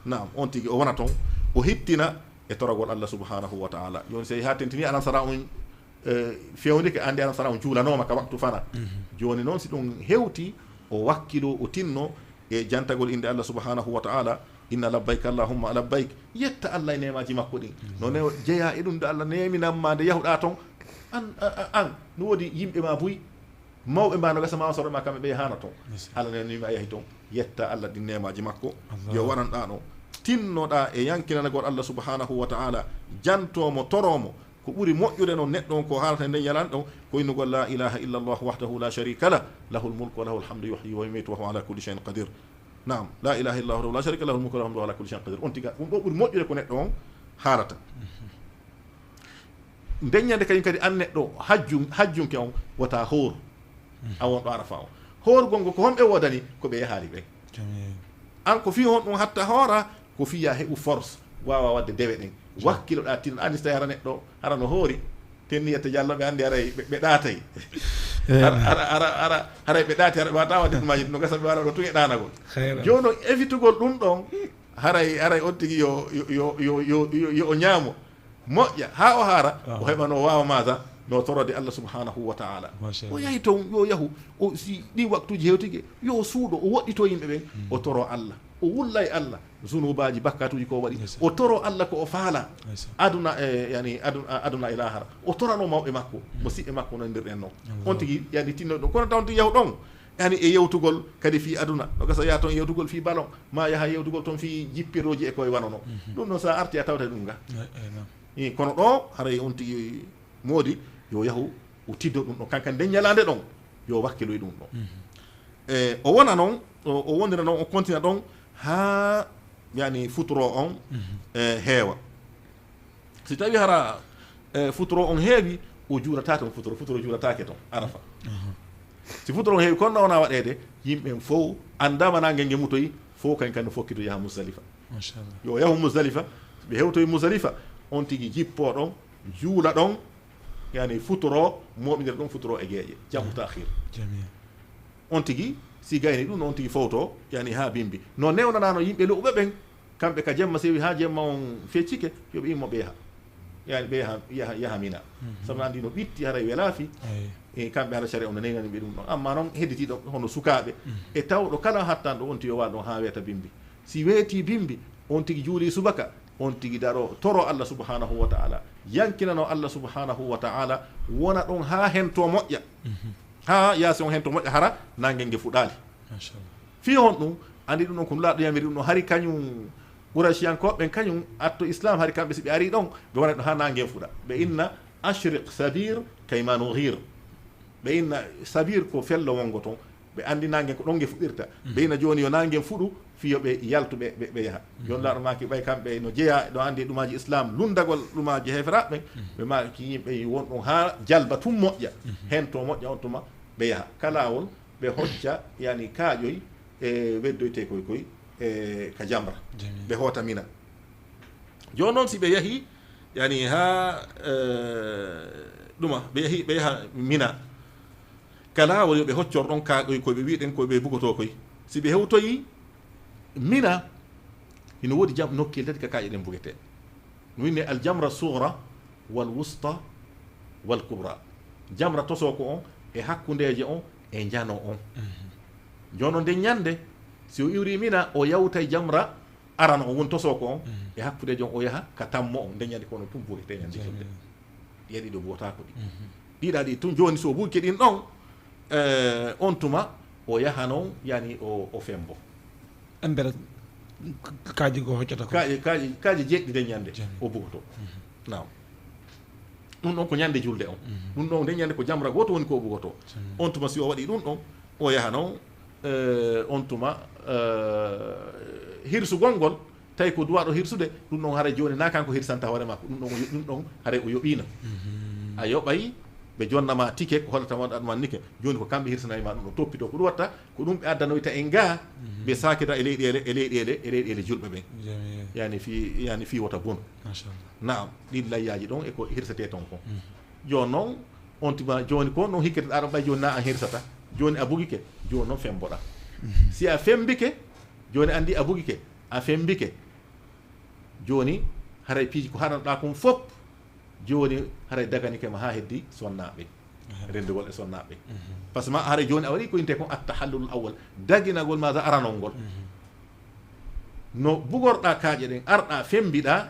Naam, on tigi o wona toon, o hittina e toragol Allah subhanahu wa ta'ala. Joni sey ha tentini anan sara on, e, fewndike, andi anan sara on juulanoma ka waktu fana. Joni noon si ɗum hewti, o wakkilo, o tinno e jantagol inde Allah subhanahu wa ta'ala, inna labbayka allahumma labbayk, yetta Allah e nemaji makko ɗin. No ne jeeya e ɗum nde Allah neminanma nde yahuɗa toon, an, a- a- an, no wodi yimɓe ma buy, mawɓe ma no gasa ma soro ma kamɓe ɓe yahano toon. Yes. Allah nenanima a yahi toon, yetta Allah ɗin nemaji makko. Yo waɗanɗa ɗo, tinnoɗa e yankinanagol Allah subhanahu wa ta'ala, jantomo, toromo. Ko ɓuri moƴƴude noon neɗɗo on ko haalata e nden ñalande ɗon ko innugol la ilaha illa Allah wahdahu la sharika lah, lahul mulku wa lahul hamdu, yuhyi wa yumitu wa huwa ala kulli shay'in qadir. Naam, la ilaha illa Allah wahdahu la sharika lah, lahul mulku wa lahul hamdu wa huwa ala kulli shay'in qadir. On tiga ɗum ɗo ɓuri moƴƴude ko neɗɗo on haalata. Nden ñande kañum kadi an neɗɗo hajjun- hajjunke on wota hoor. A won ɗo Arafa on, hoorgol ngo ko homɓe wodani? Ko ɓe yahaali ɓen. An ko fii honɗum hatta hoora? Ko fii ya heɓu force, wawa wadde dewe ɗen. Wakkiloɗa, tinno. Andi so tawi hara neɗɗo hara no hoori, tenni yetta jallo, ɓe andi haray ɓe- ɓe ɗaatay. Hara- hara- hara- hara- haray ɓe ɗaati, hara ɓe wata wadde ɗumaji ɗum no gasa ɓe wala ɗo tun e ɗanagol. Joni noon evitugol ɗum ɗon, haray haray on tigi yo yo yo yo yo yo- yo o ñaamo moƴƴa ha o haara, o heɓa no wawa masa no torode Allah subhanahu wa ta'ala. O yahi toon, yo yahu, o si ɗin waktuji hewtike, yo o suuɗo, o woɗɗito yimɓe ɓen, o toro Allah, o wulla e Allah zunubaji, bakkatuji ko waɗi, o toro Allah ko o faala aduna e yani aduna, aduna e lahara. O torano mawɓe makko, mo siɓɓe makko nandirɗen noon. On tigi yani tinno ɗum, kono taw on tigi yahu ɗon yani e yewtugol kadi fii aduna, no gasa yaha toon yewtugol fii ballon, ma yaha yewtugol toon fii jippirooji e koye wano no. Ɗum noon sa arti a tawta ɗum ga. I, kono ɗo haray on tigi moodi yo yahu o tiddo ɗum ɗo, kankan nden ñalande ɗon yo wakkilo e ɗum ɗo. E o wona noon, o o wonira noon, o kontina ɗon ha yani futuro on e heewa. Si tawi hara e futuro on heewi, o juulata toon futuro, futuro juulataake toon Arafa. Si futuro on heewi, kono wona waɗeede, yimɓe fof andama nangel nge mutoyi, fof kañ kan no fokkito yaha Musdalifa. Yo yahu Musdalifa, ɓe hewtoyi Musdalifa, on tigi jippo ɗon, juula ɗon, yani futuro, moɓinira ɗum futuro e geeƴe, jamu takhir. On tigi si gayni ɗum, on tigi fowto yani ha bimbi. No newnanano yimɓe lo'uɓe ɓen, kamɓe ka jemma, sewi ha jemma on feccike, yo ɓe immo ɓe yaha. Yani ɓe yaha, yaha, yaha Mina. Sabu andi no ɓitti, haray welaafi. E kamɓe hara sariya on no newnani ɓe ɗum ɗon. Amma noon hedditiɗo hono sukaaɓe e tawɗo kala hattanɗo, on tigi yo waal ɗon ha weeta bimbi. Si weeti bimbi, on tigi juuli subaka, on tigi daro toro Allah subhanahu wa ta'ala, yankinano Allah subhanahu wa ta'ala, wona ɗon ha hento moƴƴa. Ha yaasi on hento moƴƴa, hara nangel nge fuɗaali. Fii honɗum? Andi ɗum ɗon ko Nulaaɗo yamiri ɗum ɗon, hari kañum Qurayshiyankooɓe ɓen, kañum atto Islam, hari kamɓe si ɓe ari ɗon, ɓe wona ɗo ha nangel fuɗa. Ɓe inna ashriq sabir kayma nughir. Ɓe inna sabir ko fello wongo ton. Ɓe andi nangel ko ɗon nge fuɗirta. Ɓe inna jooni yo nangel fuɗu fii yo ɓe yaltu ɓe, ɓe, ɓe yaha. Jooni Nulaaɗo maaki ɓay kamɓe no jeya ɗo andi e ɗumaji Islam, lundagol ɗumaji heeferaaɓe ɓen. Ɓe maaki yimɓe won ɗon ha jalba tun moƴƴa. Hento moƴƴa on tuma ɓe yaha. Ka laawol ɓe hocca, yani, kaaƴoy e weddoyte koy koy e ka jamra. Ɓe hoota Mina. Jooni noon si ɓe yahi, yani, ha, eh, ɗuma, ɓe yahi, ɓe yaha Mina. Ka laawol yo ɓe hoccor ɗon kaaƴoy koy ɓe wiɗen koy ɓe bugotoo koy. Si ɓe hewtoyi Mina, hino woodi jam-, nokkeli tati ka kaaƴe ɗen bugetee. No winne al jamra sugra, wal wusta, wal kubra. Jamra tosoko on, e hakkundeeje on, e njano on. Jooni noon nden ñande, si o iwri Mina, o yawtay jamra arano on, woni tosoko on, e hakkundeeje on, o yaha ka tammo on. Nden ñande kono tun bugetee ñande julde. Ɗiya ɗiɗo bugotaako ɗi. Ɗiɗa ɗi tun jooni so o bugike ɗin ɗon, eh, on tuma o yaha noon, yani o, o fembo. Embere kaaji goo hoccata ko? Kaaƴe, kaaƴe, kaaƴe jeeɗiɗi nden ñande o bugoto. Naam. Ɗum ɗon ko ñande julde on. Ɗum ɗon nden ñande ko jamra gooto woni ko o bugoto. On tuma si o waɗi ɗum ɗon, o yaha noon, eh, on tuma, eh, hirsugol ngol, tawi ko duwaaɗo hirsude, ɗum ɗon haray jooni na kanko hirsanta hoore makko. Ɗum ɗon o yo-, ɗum ɗon haray o yoɓiino. A yoɓay ɓe jonna ma tike, ko hollata ma ɗum annike. Jooni ko kamɓe hirsanay ma ɗum ɗo toppitoo. Ko ɗum watta, ko ɗum ɓe addanoyta en gaa, ɓe saakita e leyɗeele, e leyɗeele, e leyɗeele julɓe ɓen. Jamiil. Yani fii, yani fii wota bon. Machallah. Naam, ɗin layyaaji ɗon e ko hirsetee ton kon. Jooni noon, on tuma, jooni ko noon hikkete ɗaa ɗon ɓay jooni na an hirsata. Jooni a bugike, jooni noon femboɗa. Si a fembike, jooni anndi a bugike, a fembike. Jooni haray piiji ko haɗanoɗaa kon fof, jooni haray daganike ma haa heddi sonnaaɓe. Aha. Renndugol e sonnaaɓe. Par ce que ma haray jooni a waɗi ko intee kon attahallulul awwal. Daginagol ma za aranol ngol. No bugorɗaa kaaƴe ɗen, arɗaa, fembiɗaa,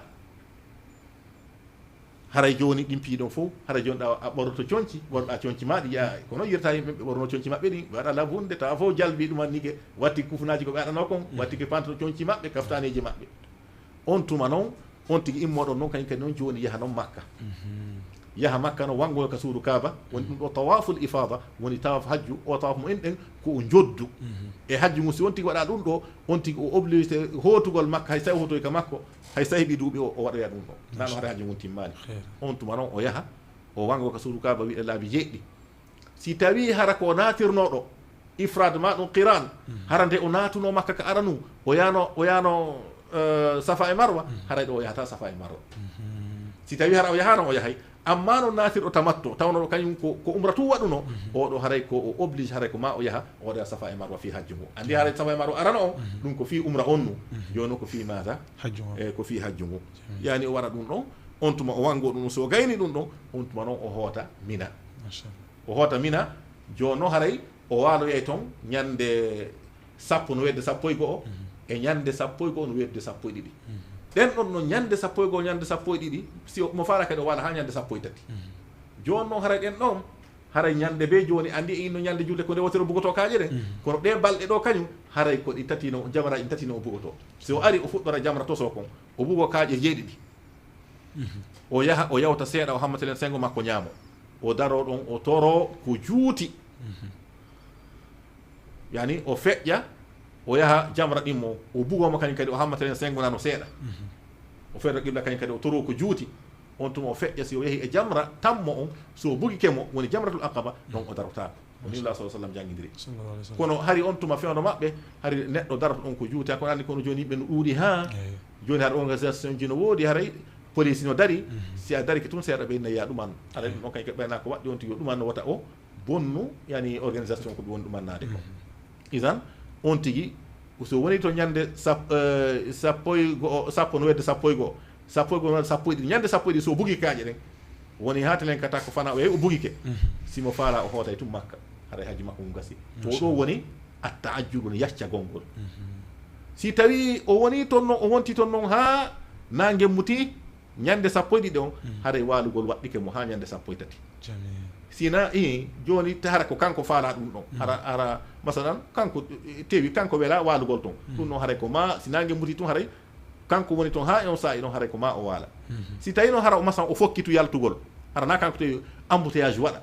haray jooni ɗin piiji ɗon fof, haray jooni ɗa a ɓornoto conci, ɓornoɗaa conci ma ɗi, yaa, kono yirta yimɓe ɓe ɓorno conci maɓɓe ɗin, ɓe waɗa labunde, tawa fof jalbi ɗuman nige, watti kufunaaji ko ɓe waɗanoo kon, watti ke pantoto conci maɓɓe, kaftaneeji maɓɓe. On tuma noon, on tigi immoɗon noon, kañum kadi noon jooni yaha noon Makka. Yaha Makka no wanngoyo ka suudu Kaaba, woni ɗum ɗo tawaful ifada, woni tawaf hajju, o tawaf mo en ɗen ko o njoddu. E hajju ngu, si on tigi waɗa ɗum ɗo, on tigi o obligé hootugol Makka, hay sa o hootoyi ka makko, hay sa heɓi duuɓi o, o waɗoya ɗum ɗo. Nano hara hajju ngun timmaali. Kheer. On tuma noon o yaha, o wanngo ka suudu Kaaba wiɗe laabi jeeɗiɗi. Si tawii hara ko naatirnooɗo ifraad ma ɗum qiran, hara nde o naatunoo Makka ka aranu, o yaano, o yaano, eh, Safa e Marwa, haray ɗo o yahata Safa e Marwa. Si tawii hara o yahaano, o yahay. Amma noon naatirɗo tamattu, tawnooɗo kañum ko, ko umra tun waɗunoo, o ɗo haray ko o oblige, haray ko ma o yaha, o waɗa Safa e Marwa fii hajju ngu. Anndi haray Safa e Marwa arano on, ɗum ko fii umra on nu, jooni ko fii maata? Hajju ngu. Eh, ko fii hajju ngu. Yani o waɗa ɗum ɗon, on tuma o wanngo ɗum, so o gayni ɗum ɗon, on tuma noon o hoota Mina. Machallah. O hoota Mina, jooni noon haray o waaloyay toon ñannde sappo no wedde sappo e go'o, e ñannde sappo e go'o no wedde sappo e ɗiɗi. Ɗen ɗon no ñannde sappo e go'o, ñannde sappo e ɗiɗi, si o, mo faala kadi o waala haa ñannde sappo e tati. Jooni noon haray ɗen ɗon, haray ñannde bee jooni, anndi e inno ñannde julde ko nde wotoro bugotoo kaaƴe ɗen, kono ɗee balɗe ɗo kañum, haray ko ɗi tati no, jamraaji tati no o bugotoo. Si o ari o fuɗɗora jamra tosoo kon, o bugo kaaƴe jeeɗiɗi. O yaha, o yawta seeɗa, o hammata len senngo makko ñaamo. O daroo ɗon, o toroo ko juuti. Yani, o feƴƴa, o yaha jamra ɗimmo, o bugoo mo kañum kadi, o hammata len senngo nano seeɗa. O feɗo qibla kañum kadi, o toroo ko juuti. On tuma o feƴƴa, si o yahi e jamra tammo on, so o bugike mo, woni jamratul aqaba, ɗon o darotaako. Ko nii Nulaaɗo sallallahu alaihi wasallam janngindiri. Sallallahu alaihi wasallam. Kono hari on tuma fewndo maɓɓe, hari neɗɗo daroto ɗon ko juuti, kono anndi kono jooni yimɓe no ɗuuɗi haa. Eey. Jooni hari organisation ji no woodi, haray police no dari, si a darike tun seeɗa ɓe inna ya ɗuman. Haray ɗum ɗon kañum kadi ɓayna ko waɗɗi on tigi o ɗuman no wota o bonnu, yani organisation ko ɓe woni ɗumannaade ko. Isan, on tigi, so woni to ñannde sap-, eh, sappo e go'o, sappo no wedde sappo e go'o, sappo e go'o no wedde sappo e ɗiɗi, ñannde sappo e ɗiɗi so o bugi kaaƴe ɗen, woni haa telen ka takko fana o yehi o bugike. Si mo faala o hootay tun Makka, haray hajji makko ngun gasi. O ɗo woni attaajjulu, no yaccagol ngol. Si tawi o woni ton non, o wonti ton non haa naange muti, ñannde sappo e ɗiɗi on, haray waalugol waɗɗike mo haa ñannde sappo e tati. Jamil. Sina, i, jooni, te hara ko kanko faala ɗum ɗon. Hara, hara, masalan, kanko, eh, tewi, kanko wela waalugol ton. Ɗum ɗon haray ko ma, si naange muti tun haray, kanko woni ton haa e on saa'i ɗon haray ko ma o waala. Si tawi noon hara o masan o fokkitu yaltugol, hara na kanko tewi embouteillage waɗa,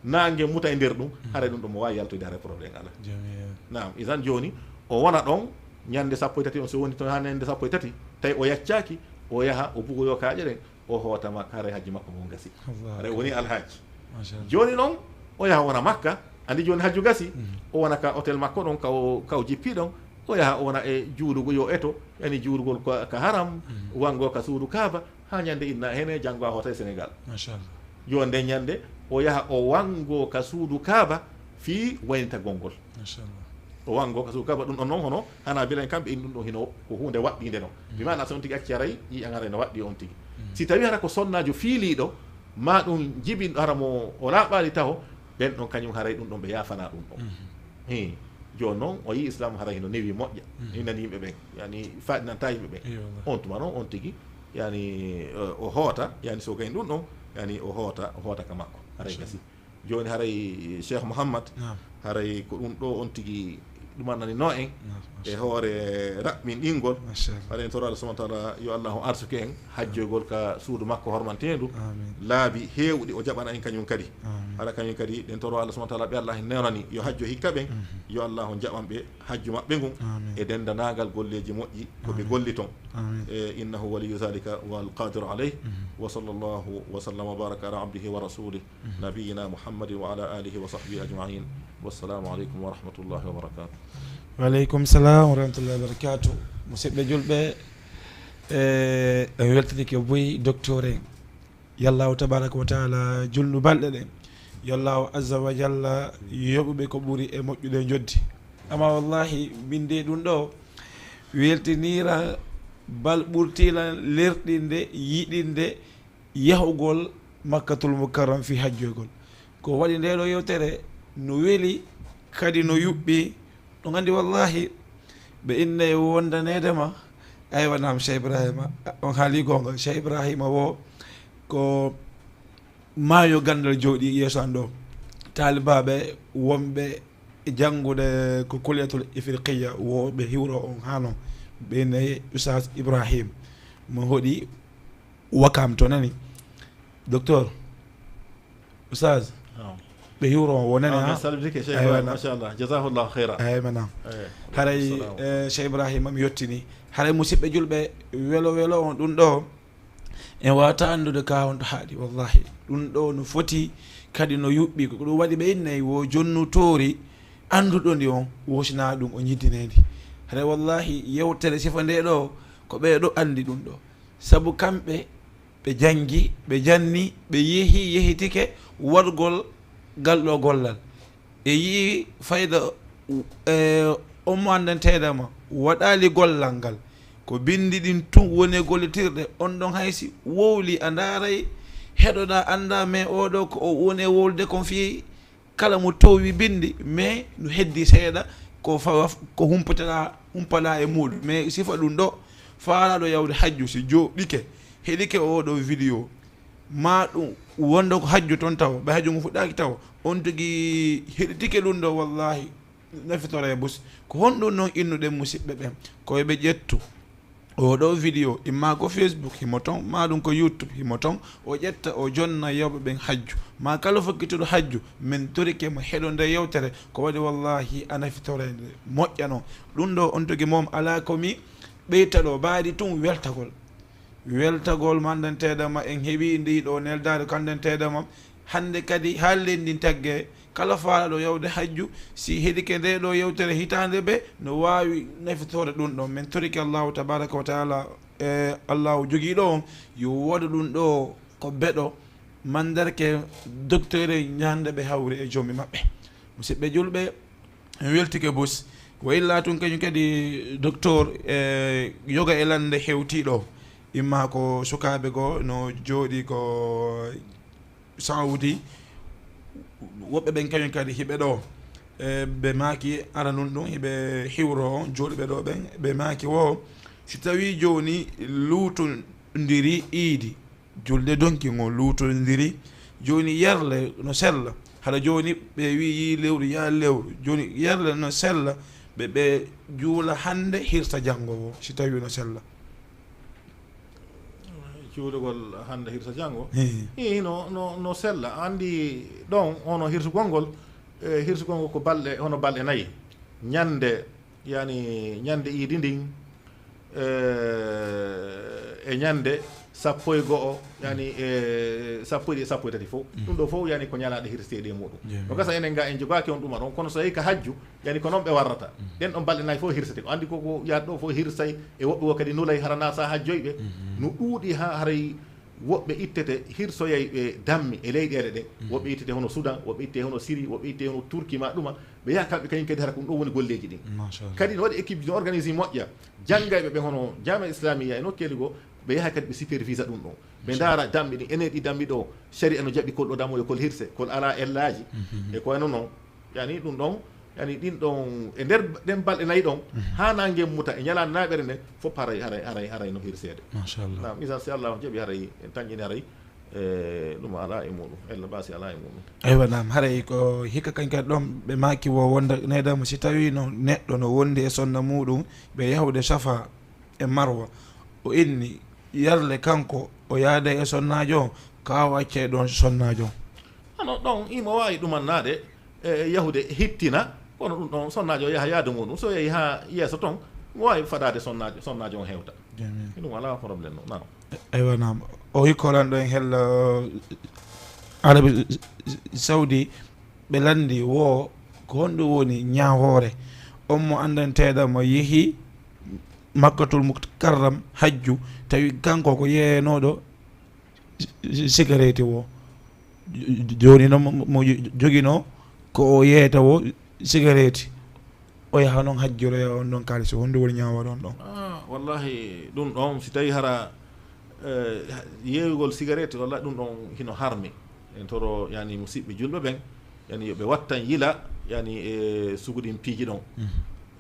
naange muta e nder ɗum, haray ɗum ɗon mo waawi yaltoyde, haray problème alaa. Jamil. Naam, isan jooni, o wona ɗon ñannde sappo e tati on, so woni ton haa ñannde sappo e tati, tawi o yaccaaki, o yaha, o bugoyoo kaaƴe ɗen, o hoota Makka, haray hajji makko mo gasi. Allahu akbar. Haray o woni alhaji. Machallah. Jooni noon, o yaha wona Makka, anndi jooni hajju gasi, o wona ka hôtel makko ɗon, ka o, ka o jippi ɗon, o yaha o wona e juulugo yo eto, yani juulugol ko ka haram, wanngo ka suudu Kaaba, haa ñannde inna hene janngo a hoota e Senegal. Machallah. Yo nden ñannde, o yaha o wanngo ka suudu Kaaba fii waynitagol ngol. Machallah. O wanngo ka suudu Kaaba, ɗum ɗon noon hono Hanaabila en kamɓe inni ɗum ɗon hino ko huunde waɗɗiinde no. Bi maana so on tigi acci haray, yi'an haray no waɗɗi on tigi. Si tawi hara ko sonnaajo fiiliiɗo, ma ɗum jibinɗo hara mo o laaɓaali taho, ɓen ɗon kañum haray ɗum ɗon ɓe yaafana ɗum ɗon. Hii, jooni noon o yii Islam haray hino newi moƴƴa. Hino nani yimɓe ɓen, yani faaɗinanta yimɓe ɓen. Eey, wallah. On tuma noon on tigi, yani, eh, o hoota, yani so gayni ɗum ɗon, yani o hoota, o hoota ka makko. Haray gasi. Jooni haray Cheikh Mouhammad, naam, haray ko ɗum ɗo on tigi ɗumannaninoo en, naam, e hoore raɓɓinɗingol. Machallah. Haray en toro Allah subhanahu wa ta'ala yo Allahu arsuku en hajjoygol ka suudu makko hormanteendu. Amin. Laabi heewɗi o jaɓana en kañum kadi. Amin. Hara kañum kadi ɗen toro Allah subhanahu wa taala, ɓe Allah en nenani yo hajjo hikka ɓen, yo Allah on jaɓan ɓe hajju maɓɓe ngun e dendanaagal golleeji moƴƴi ko ɓe golli ton. E innahu waliyu zalika wal qadiru alayh. Wa sallallahu wa sallam wa baraka ala abdihi wa rasulih nabiyina Muhammadin wa ala alihi wa sahbihi ajmain. Wassalamu alaikum wa rahmatullahi wa barakatuh. Wa alaikum salam wa rahmatullahi wa barakatuh. Musidɓe julɓe, e en weltanike buy docteur en. Yo Allahu tabaraka wa taala julnu balɗe ɗen. Yo Allahu azza wa jalla yoɓuɓe ko ɓuri e moƴƴude njoddi. Amma wallahi min de ɗum ɗo weltinira bal ɓurtila lerɗinde yiɗinde yahugol Makkatul Mukarram fi hajjoygol. Ko waɗi nde ɗo yewtere no weli kadi no yuɓɓi. Ɗum anndi wallahi ɓe inna e wondaneede ma. Aywa, naam, Cheikh Ibrahima, on haali goonga. Cheikh Ibrahima wo ko maayo ganndal jooɗi yeeso an ɗo. Taalibaaɓe wonɓe e janngude ko Kulliyatul Ifriqiya wo ɓe hiwro on haa non. Ɓe inna e Oustaz Ibrahim mo hoɗi Wakam to nani. Docteur, Oustaz, ɓe hiwro on wo nani ha? Salmidike Cheikh Ibrahim, machallah, jazahullahu khaira. Eywa, naam. Haray, eh, Cheikh Ibrahima mi yettini. Haray musidɓe julɓe, welo welo on ɗum ɗo en wata anndude ka on to haaɗi, wallahi. Ɗum ɗo no foti kadi no yuɓɓi. Ko ɗum waɗi ɓe innay wo jonnu toori annduɗo ndi on wosina ɗum o ñiddinendi. Haray wallahi yewtere sifa nde ɗo ko ɓe ɗo anndi ɗum ɗo. Sabu kamɓe ɓe janngi, ɓe janni, ɓe yehi, yehitike waɗgol ngal ɗo gollal. E yi'i fayda, e, ummandanteeɗa ma waɗaali gollal ngal. Ko binndi ɗin tun woni e gollitirɗe, on ɗon hay si wowli a ndaaray, heɗoɗaa anndaa, mais oo ɗoo ko o woni e wowlude kon fii kala mo towi binndi, mais no heddi seeɗa ko fa-, ko humpata, humpata e muɗum. Mais sifa ɗum ɗo, faalaaɗo yawde hajju, si jooɗike, heɗike oo ɗoo vidéo, ma ɗum wonda ko hajju ton taw, ɓe hajju ngu fuɗɗaaki taw, on tigi heɗitike ɗum ɗo, wallahi, nafitore e bus. Ko honɗum non innuɗen musidɓe ɓen? Ko yo ɓe ƴettu oo ɗoo vidéo, imma ko Facebook, himo ton, ma ɗum ko YouTube, himo ton, o ƴetta, o jonna yawɓe ɓen hajju. Ma kala fokkituɗo hajju, min torike mo heɗo nde yewtere, ko waɗi wallahi a nafitore nde moƴƴa non. Ɗum ɗo on tigi mom alaa ko mi ɓeyta ɗo, mbaadi tun weltagol. Weltagol mandanteeɗo ma en heɓi ndi ɗo neldaade ko andanteeɗo ma. Hannde kadi haalden ndin tagge, kala faalaaɗo yawde hajju, si heɗike nde ɗo yewtere hitaande ɓe, no waawi nafitoore ɗum ɗon. Min torike Allahu tabaraka wa taala, e Allahu jogiiɗo on, yo waɗu ɗum ɗo ko beɗo, mandarke docteur en ñande ɓe hawri e joomi maɓɓe. Musidɓe julɓe, en weltike bus. Wa illa tun kañum kadi docteur, e yoga e lande hewti ɗo. Imma ko sukaaɓe goo no jooɗi ko Saudi, woɓɓe ɓen kañum kadi hiɓe ɗo. E, ɓe maaki aranun ɗum, hiɓe hiwro on, jooɗuɓe ɗo ɓen, ɓe maaki wo, si tawi jooni luutondiri iidi, julde donki ngon luutondiri, jooni yarle no sella. Hara jooni ɓe wi yi lewru, ya lewru. Jooni yarle no sella, ɓe, ɓe juula hannde, hirsa janngo wo, si tawi no sella. Juulugol hannde hirsa janngo. Ii, no, no, no sella. Anndi ɗon hono hirsugol ngol, e, hirsugol ngol ko balɗe, hono balɗe nayi. Ñannde, yani, ñannde iidi ndin, e, e ñannde sappo e go'o, yani, e sappo e ɗiɗi, sappo e tati fof. Ɗum ɗo fof, yani, ko ñalaaɗe hirseeɗi e muɗum. No gasa enen ga en jogaaki on ɗuma ɗon, kono so yehi ka hajju, yani ko noon ɓe warrata. Ɗen ɗon balɗe nayi fof hirsete. Ko anndi ko, ko yaata ɗo fof hirsay, e woɓɓe wo kadi nulay hara na sa hajjoyɓe. No ɗuuɗi ha haray woɓɓe ittete hirsoyay ɓe dammi e leyɗeele ɗe. Woɓɓe ittete hono Sudan, woɓɓe itte hono Siri, woɓɓe itte hono Turki ma ɗuma. Ɓe yaha kamɓe kañum kadi hara ko ɗum ɗo woni golleeji ɗin. Kadi no waɗi équipe no organise moƴƴa. Janngayɓe ɓe hono Jaami'a Islamiyya e nokkeeli goo, ɓe yaha kadi ɓe supervisa ɗum ɗo. Ɓe ndaara dammi ɗin, enen ɗi dammi ɗo, sharia no jaɓi kol ɗo dammo yo kol hirse, kol alaa ellaaji. E ko wayno non. Yani ɗum ɗon, yani ɗin ɗon, e nder ɗen balɗe nayi ɗon, haa nange muta e ñalaande naɓere nden, fof haray, haray, haray, haray no hirseede. Machallah. Naam, isan si Allah on jaɓi haray, en tanƴini haray, e ɗum alaa e muɗum, ella ɓaasi alaa e muɗum. Eywa, naam, haray ko hikka kañ kadi ɗon ɓe maaki wo wonda needama si tawi no neɗɗo no wondi e sonna muɗum, ɓe yahude Safa e Marwa, o inni yarle kanko o yaada e sonnaajo on, ka o acca e ɗon sonnaajo on. No ɗon imo waawi ɗumannaade, e yahude hittina, kono ɗum ɗon sonnaajo yaha yaade muɗum. So yehi haa yeeso ton, mo waawi fadaade sonnaajo, sonnaajo on hewta. Ɗum alaa problème no, naam. Eywa, naam. O hikkoran ɗo en hella Arabi Saudi, ɓe lanndi wo ko honɗum woni ñaawoore. On mo anndanteeɗo mo yehi Makkatul Mukarram hajju, tawi kanko ko yeeyanooɗo sigareeti wo. Jooni noon mo joginoo ko o yeeyata wo sigareeti, o yaha noon hajjoroya on ɗon kaalisi, honɗum woni ñaawoore on ɗon? Ah, wallahi, ɗum ɗon, si tawi hara, eh, yeeyugol sigareeti, wallahi, ɗum ɗon hino harmi. En toro, yani, musiɓɓe julɓe ɓen, yani, yo ɓe wattan yila, yani, e suguɗin piiji ɗon.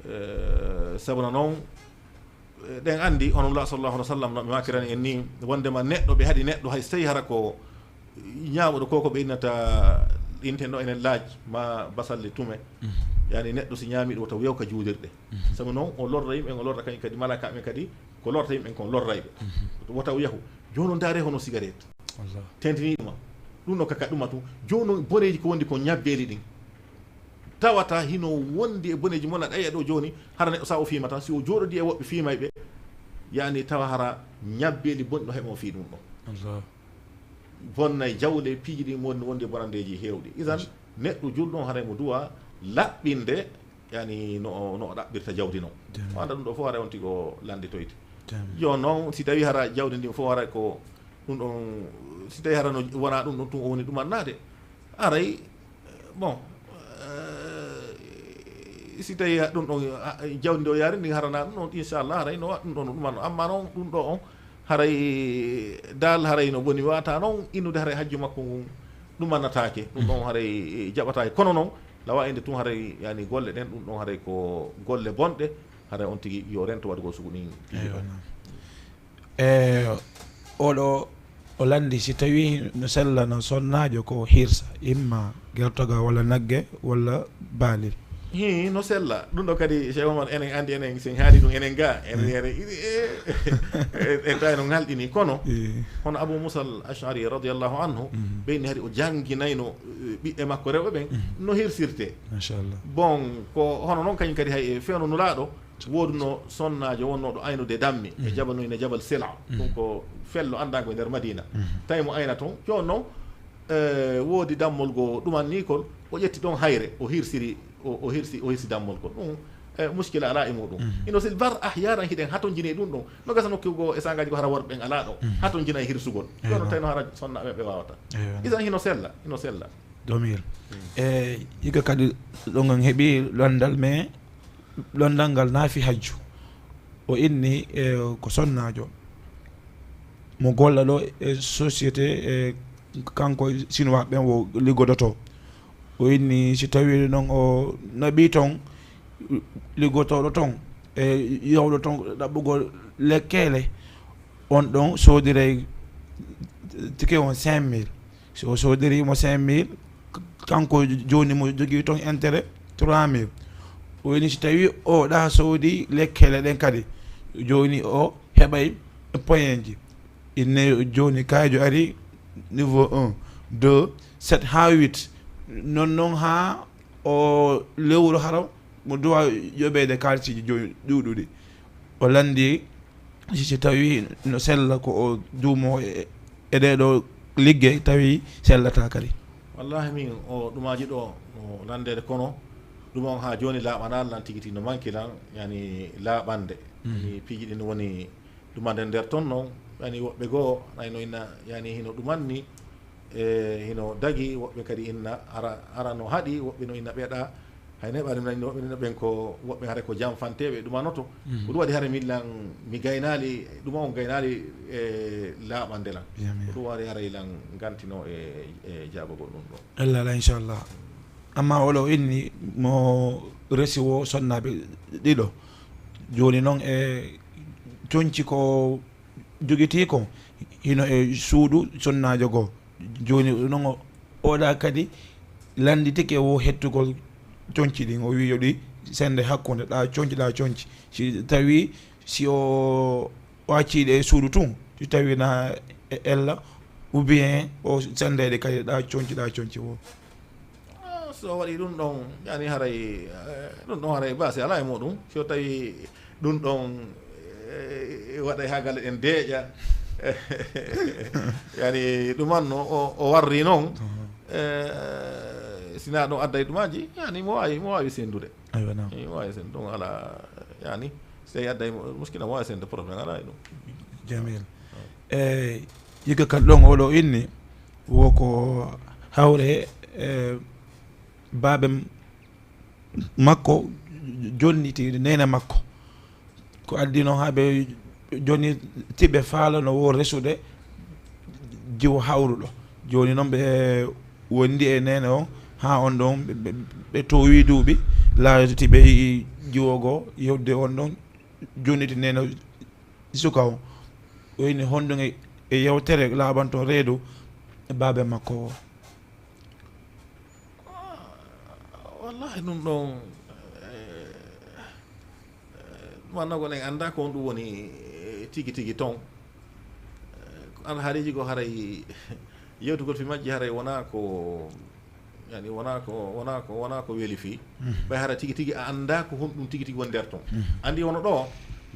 Eh, sabuna noon, eh, ɗen anndi, Onon la sallallahu alaihi wasallam no ɓe makirani en ni, wondema neɗɗo, ɓe haɗi neɗɗo, hay so tawi hara ko ñaamuɗo ko, ko ɓe innata, innten ɗo enen laaj, ma basalle tume. Yani, neɗɗo si ñaami ɗum, wota wew ka juulirɗe. Sabu noon, o lorra yimɓe, o lorra kañum kadi, malaaka ɓen kadi, ko lorra yimɓe kon lorrayɓe. Wota o yahu. Jooni noon, ndaare hono sigaret. Tentini ɗuma. Ɗum no kaka ɗuma tun. Jooni noon, boneeji ko wondi kon ñabbeeli ɗin. Tawata hino wondi e boneeji mon, aɗa yiya ɗo jooni, hara neɗɗo sa o fiima tan, si o jooɗodi e woɓɓe fiimayɓe, yani, tawa hara ñabbeeli bonɗi no heɓa mo fii ɗum ɗon. Bonnay jawle, piiji ɗi won-, wondi e bonandeeji heewɗi. Isan, neɗɗo julɗo on haray mo duwa laɓɓinde, yani, no o, no o ɗaɓɓirta jawdi non. O annda ɗum ɗo fof haray on tigi o lannditoyte. Jooni noon, si tawi hara jawdi ndin fof haray ko ɗum ɗon, si tawi hara no wona ɗum ɗon tun o woni ɗumannaade, haray, bon, eh, si tawi ɗum ɗon, ah, jawdi ndi o yaari ndin harana ɗum ɗon, inchallah, haray no wa-, ɗum ɗon no ɗumanno. Amma noon, ɗum ɗo on, haray dal, haray no boni, wata noon innude haray hajju makko ngun ɗumannataake. Ɗum ɗon haray jaɓataake. Kono noon, lawa inde tun haray, yani, golle ɗen, ɗum ɗon haray ko golle bonɗe, haray on tigi yo rento waɗugol sugu ɗin piiji ɗon. E oɗo o lanndi, si tawi no sella no sonnaajo ko hirsa, imma gertogal walla nagge walla baalel. Hi, no sella. Ɗum ɗo kadi, Cheikh Omar, enen anndi, enen sen haali ɗum, enen ga, enen, enen, e, e, e, tawi no ngalɗini. Kono, hono Abu Musa al Ash'ari radiyallahu anhu, ɓeyni hari o jannginayno, e, ɓiɓɓe makko rewɓe ɓen, no hirsirte. Machallah. Bon, ko hono noon kañum kadi hay e feewno Nulaaɗo, wooduno sonnaajo wonnooɗo aynude dammi e jabal no ina jabal Sila. Ɗum ko fello anndaango e nder Madina. Tawi mo ayna toon, jooni noon, e, woodi dammol go ɗumannikol, o ƴetti ɗon hayre, o hirsiri, o, o hirsi, o hirsi dammol kol. Ɗum, e, muskila alaa e muɗum. Ino sel bar, ah, yaran hiɗen hatonjini e ɗum ɗon. No gasa nokku go e sangaaji go hara worɓe ɓen alaa ɗo. Hatonjina e hirsugol. Jooni noon tawi no hara sonnaaɓe ɓe waawata. Isan hino sella, hino sella. Domir. E, yiga kadi ɗo ngon heɓi landal, mais landal ngal naafi hajju. O inni, e, ko sonnaajo. Mo golla ɗo e société, e, kanko e Chinois ɓen o liggodoto. O inni si tawi noon o naɓi toon, liggotooɗo toon, e yawɗo toon ɗaɓɓugol lekkeele, on ɗon soodiray tike on cinq mille. Si o soodiri mo cinq mille, k-, kanko jooni mo jogii toon intérêt trois mille. O woni si tawi o ɗa soodi lekkeele ɗen kadi, jooni o heɓay poinji. Inne jooni kaajo ari niveau un, deux, sept haa huit. Non, non haa o lewru hara mo duwa yoɓeede kaalisiiji jooni ɗuuɗuɗi. O lanndi si, si tawi no sella ko o duumo e, e ɗee ɗoo liggey, tawi sellataa kadi. Wallahi min o ɗumaaji ɗo o lanndeede, kono ɗum on haa jooni laaɓanaali lan tigi tigi, no manki lan, yani, laaɓande. Mhm. Yani, piiji ɗin woni ɗumande nder ton non, yani, woɓɓe goo, ay no inna, yani, hino ɗumanni, e hino dagi, woɓɓe kadi inna ara, ara no haɗi, woɓɓe no inna ɓeeɗa, hay neɓaade mi nani, woɓɓe nana ɓen ko, woɓɓe hare ko janfanteeɓe ɗumanoto. Mhm. Ko ɗum waɗi hare min lan, mi gaynaali, ɗum on gaynaali e laaɓande lan. Ko ɗum waɗi hare lan ngantino e, e jaabagol ɗum ɗo. Ella ala, inchallah. Amma wala o inni mo resi wo sonnaaɓe ɗiɗo. Jooni noon e conci ko jogitii kon, hino e suudu sonnaajo goo. Jooni noon o, oɗa kadi lannditike wo hettugol conci ɗin. O wii yo ɗi sennde hakkunde ɗa conci, ɗa conci. Si tawi si o, o accii ɗe e suudu tun, si tawi na e ella, Ou bien o senndeede kadi ɗa conci, ɗa conci o? Ah, so waɗi ɗum ɗon, yani haray, eh, ɗum ɗon haray baasi alaa e muɗum. So tawi ɗum ɗon, eh, waɗay haa galle ɗen deeƴa. Yani ɗuman no o, o warri noon. Eh, sina ɗum adday ɗumaji, yani mo waawi, mo waawi senndude. Aywa, naam. Eh, mo waawi senndude ɗum alaa, yani, so tawi adday mo, muskila mo waawi senndude, problème alaa e ɗum. Jamil. Eyyi, yigga kal ɗon oɗo inni, wo ko hawre, eh, baabe m-, makko jonniti neene makko. Ko addi noon haa ɓe jonni tiɓe faalano wo resude jiwo hawruɗo. Jooni noon ɓe wondi e neene o haa on ɗon ɓe, ɓe, ɓe towi duuɓi laayoto tiɓe yi'i jiwo goo yewde on ɗon jonniti neene suka o. O inni honɗum e, e yewtere laaɓanto reedu e baabe makko o? Ah, wallahi ɗum ɗon, eh, eh, ɗum annagol en annda ko honɗum woni, eh, tigi tigi toon. Eh, ko alhaaliiji ko haray yewtugol fi majji haray wona ko, yani wona ko, wona ko, wona ko weli fii. Mhm. Ɓay hara tigi tigi a annda ko honɗum tigi tigi woni nder toon. Mhm. Anndi wono ɗo,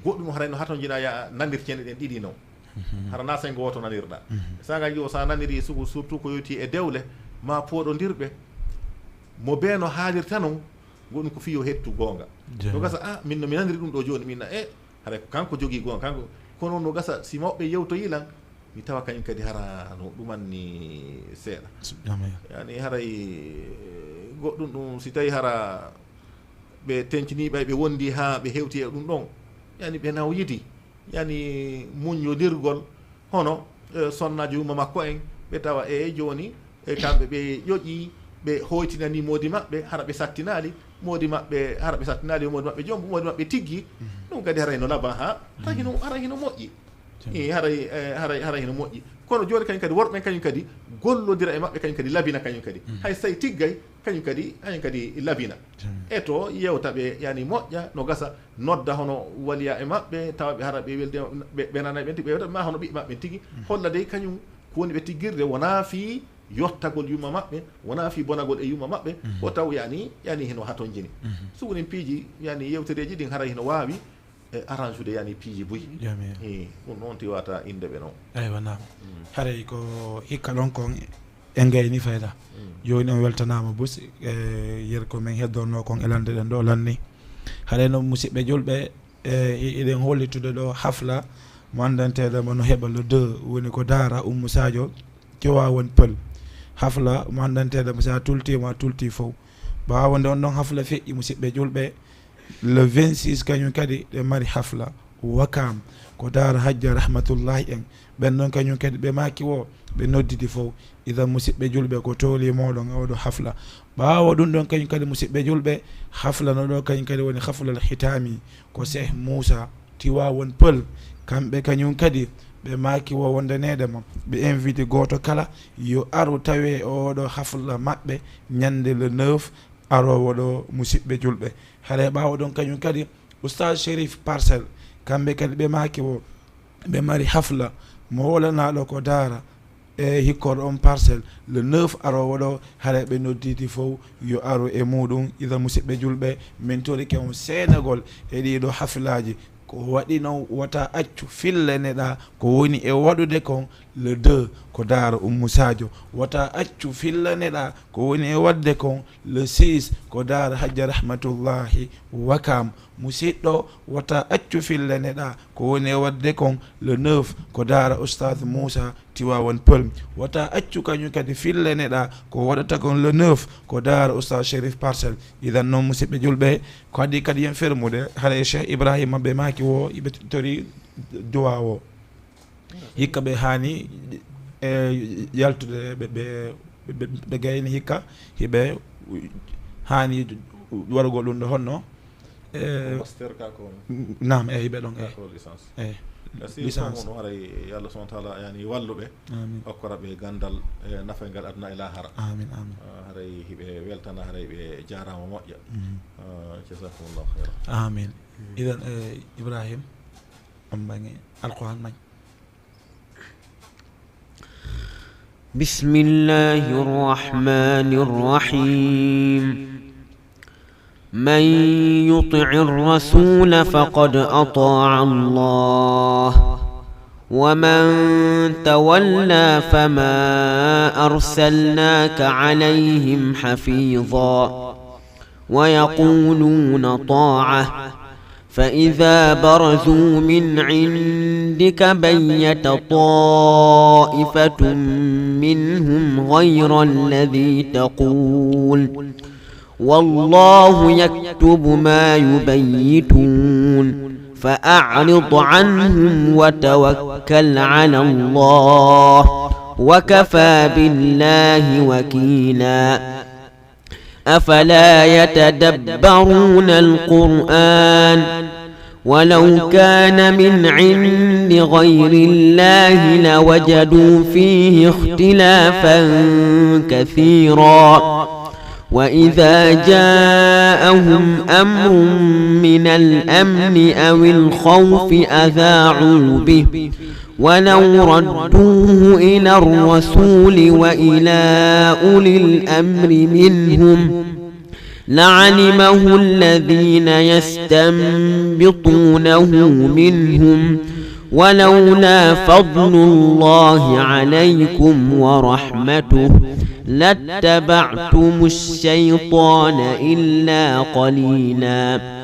goɗɗum haray no hatonjina ya nanirteende ɗen ɗiɗi non. Mhm. Hara na sengo woto nanirɗa. Mhm. Sagaji o sa naniri sugu surtout ko yowti e dewle, ma pooɗondirɓe, mo bee no haalirta non, goɗɗum ko fii yo hettu goonga. Jam. No gasa, ah, min no mi naniri ɗum ɗo jooni, min na, eh, haray ko kanko jogii goonga, kanko. Kono no gasa, si mawɓe yewtoyi lan, mi tawa kañum kadi hara no ɗumanni seeɗa. Su-, jam, ya. Yani haray, eh, goɗɗum ɗum, si tawi hara ɓe tencini ɓay ɓe wondi haa ɓe hewti e ɗum ɗon, yani ɓe nawyidi, yani muññodirgol, hono, eh, sonnaajo yumma makko en, ɓe tawa e jooni, e kamɓe ɓe ƴoƴi, ɓe hoytinani moodi maɓɓe, hara ɓe sattinaali, moodi maɓɓe, hara ɓe sattinaali, moodi maɓɓe jombu, moodi maɓɓe tiggi, mhm, ɗum kadi hara hino laba ha, hara hino, hara hino moƴƴi. Jam. Eh, haray, eh, haray, haray hino moƴƴi. Kono jooni kañum kadi, worɓe ɓen kañum kadi, gollodira e maɓɓe kañum kadi, labina kañum kadi. Mhm. Hay so tawi tiggay, kañum kadi, kañum kadi labina. Jam. E to yewta ɓe, yani moƴƴa, no gasa, nodda hono waliya e maɓɓe, tawa ɓe hara ɓe welde, ɓe, ɓe nanay ɓen tigi, ɓe yewta ma hono ɓiɓɓe maɓɓe ɓen tigi, mhm, holla dey kañum ko woni ɓe tiggirde, wona fii yottagol yumma maɓɓe, wona fii bonagol e yumma maɓɓe, mhm, o taw yani, yani hino hatonjini. Mhm. Sugunin piiji, yani yewtereeji ɗin haray hino waawi, e arrange-ude yani piiji buy. Jam, ya. E, ɗum noon tiwata innde ɓe noon. Eywa, naam. Mm. Haray ko hikka ɗon kon e ngayni fayda. Mm. Jooni on weltanaama bus, e, yer ko men heddonno kon e lande ɗen ɗo lanni. Haray noon musidɓe julɓe, e, e, eɗen hollitude ɗo hafla mo anndanteeɗo mo no heɓa le deux, woni ko Daara Ummu Sadio, Tiwaawan Pël. Hafla mo anndanteeɗo mo, so a tultiima, a tulti fow. Ɓaawo nde on ɗon hafla feƴƴi, musidɓe julɓe, le vingt-six kañum kadi ɓe mari hafla Wakam, ko Daara Hajja Rahmatullahi en. Ɓen ɗon kañum kadi ɓe maaki wo, ɓe noddidi fow. Idan musidɓe julɓe, ko tooli mooɗon e oɗo hafla. Ɓaawo ɗum ɗon kañum kadi musidɓe julɓe, hafla no ɗo kañum kadi woni haflal hitaami, ko Cheikh Moussa Tiwaawan Pël. Kamɓe kañum kadi ɓe maaki wo wondaneede ma, ɓe invite gooto kala yo aru tawe oɗo hafla maɓɓe ñande le neuf aroowo ɗo, musidɓe julɓe. Haray ɓaawo ɗon kañum kadi Oustaz Chérif Parcelle, kamɓe kadi ɓe maaki wo ɓe mari hafla mo wolanaaɗo ko Daara e hikkoɗo on Parcelle le neuf aroowo ɗo, haray ɓe nodditi fow yo aru e muɗum. Idan musidɓe julɓe, min torike on seenagol e ɗiɗo haflaaji. Ko waɗi noon, wota accu filleneɗa ko woni e waɗude kon le deux ko Daara Ummu Sadio. Wota accu filleneɗa ko woni e waɗde kon le six ko Daara Hajja Rahmatullahi Wakam. Musidɗo, wota accu filleneɗa ko woni e waɗde kon le neuf ko Daara Oustaz Moussa Tiwaawan Pël. Wota accu kañum kadi filleneɗa ko waɗata kon le neuf ko Daara Oustaz Chérif Parcelle. Idan noon, musidɓe julɓe, ko adii kadi yen fermude, haray Cheikh Ibrahima ɓe maaki wo, iɓe tori duwa o. Hikka ɓe haani, e, yaltude, ɓe, ɓe, ɓe, ɓe gayni hikka, hiɓe haani warugol ɗum ɗo honno? E, ko master ka ko? Naam, e, hiɓe ɗon, e. Ka ko licence? E, merci licence. Ko ɗum haray Yalla subhanahu wa taala yani walluɓe. Amin. Okkora ɓe gandal, e, nafay ngal aduna e lahara. Amin, amin. Ah, haray hiɓe weltana, haray ɓe jaarama moƴƴa. Mm. Ah, jazakumullahu khairan. Amin. Idan, e, Ibrahim, on bange Alquran man. بسم الله الرحمن الرحيم. من يطع الرسول فقد أطاع الله، ومن تولى فما أرسلناك عليهم حفيظا. ويقولون طاعة، فإذا برزوا من عندك بيت طائفة منهم غير الذي تقول، والله يكتب ما يبيتون، فأعرض عنهم وتوكل على الله، وكفى بالله وكيلا. أفلا يتدبرون القرآن ولو كان من عند غير الله لوجدوا فيه اختلافا كثيرا. وإذا جاءهم أمر من الأمن أو الخوف أذاعوا به ولو ردوه إلى الرسول وإلى أولي الأمر منهم لعلمه الذين يستنبطونه منهم ولولا فضل الله عليكم ورحمته لاتبعتم الشيطان إلا قليلا.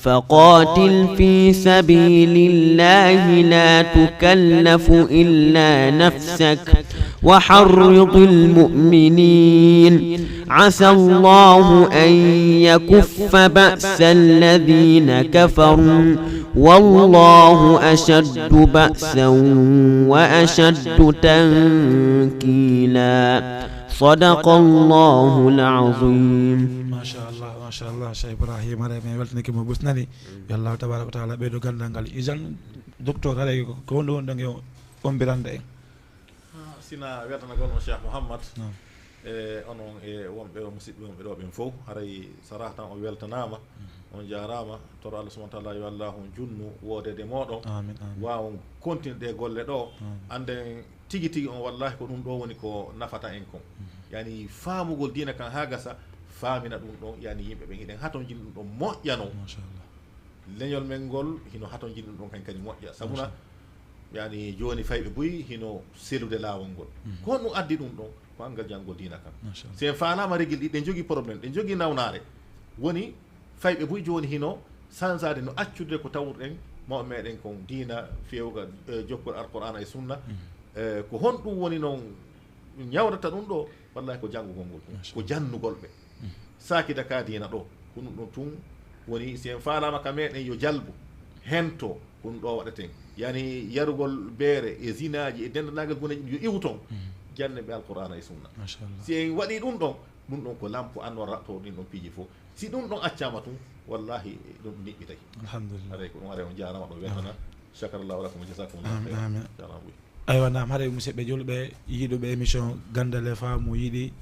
فقاتل في سبيل الله لا تكلف إلا نفسك وحرض المؤمنين. عسى الله أن يكف بأس الذين كفروا والله أشد بأسا وأشد تنكيلا. صدق الله العظيم. Machallah, machallah, Cheikh Ibrahima, haray min weltanike mo, ɓe nani. Yo Allah tabaraka wa taala ɓeydo ganndal ngal. Isan, docteur, haray ko, ko honɗum woni ɗon e ombirande en? Sina weltanagol on Cheikh Mouhammad, Naam. E onon e wonɓe ɗo, musidɓe wonɓe ɗo ɓen fof, haray sarah tan on weltanaama, on jaaraama. Toro Allah subhanahu wa taala yo Allah on junnu woodede mooɗon, Amin, amin. Waawon continue ɗe golle ɗo. Amin. Annden tigi tigi on, wallahi, ko ɗum ɗo woni ko nafata en kon. Yani faamugol diina kan haa gasa, faamina ɗum ɗon, yani yimɓe ɓen, hiɗen hatonjini ɗum ɗon moƴƴa non. Machallah. Leñol men ngol hino hatonjini ɗum ɗon kañ kadi moƴƴa. Sabuna, yani jooni fayɓe buy hino selude laawol ngol. Ko honɗum addi ɗum ɗon? Ko anngal janngol diina kan. Machallah. Si en faalaama regil ɗi, ɗen jogii problème, ɗen jogii nawnaare. Woni fayɓe buy jooni hino sansaade no accude ko tawruɗen mawɓe meɗen kon diina, fewga, eh, jokkol Alqur'aana e Sunna. Eh, ko honɗum woni non ñawrata ɗum ɗo? Wallahi ko janngugol ngol ɗum, ko jannugol ɓe. Saakida ka diina ɗo, ko ɗum ɗon tun woni, si en faalaama ka meɗen yo jalbu, hento, ko ɗum ɗo waɗeten. Yani yarugol beere e zinaaji e denndaangal gunaji ɗin yo iwu ton. Jannen ɓe Alqur'aana e Sunna. Machallah. Si en waɗii ɗum ɗon, ɗum ɗon ko lampu annora to ɗin ɗon piiji fof. Si ɗum ɗon accaama tun, wallahi ɗum niɓɓitay. Alhamdulillah. Haray ko ɗum, haray on jaaraama ɗo weltana. Shakara Allahu lakum wa jazakumullahu Amin, khairan. amin. Jaaraama buy. Aywa, naam, haray musidɓe julɓe yiɗuɓe émission Ganndal e Faamu, yiɗi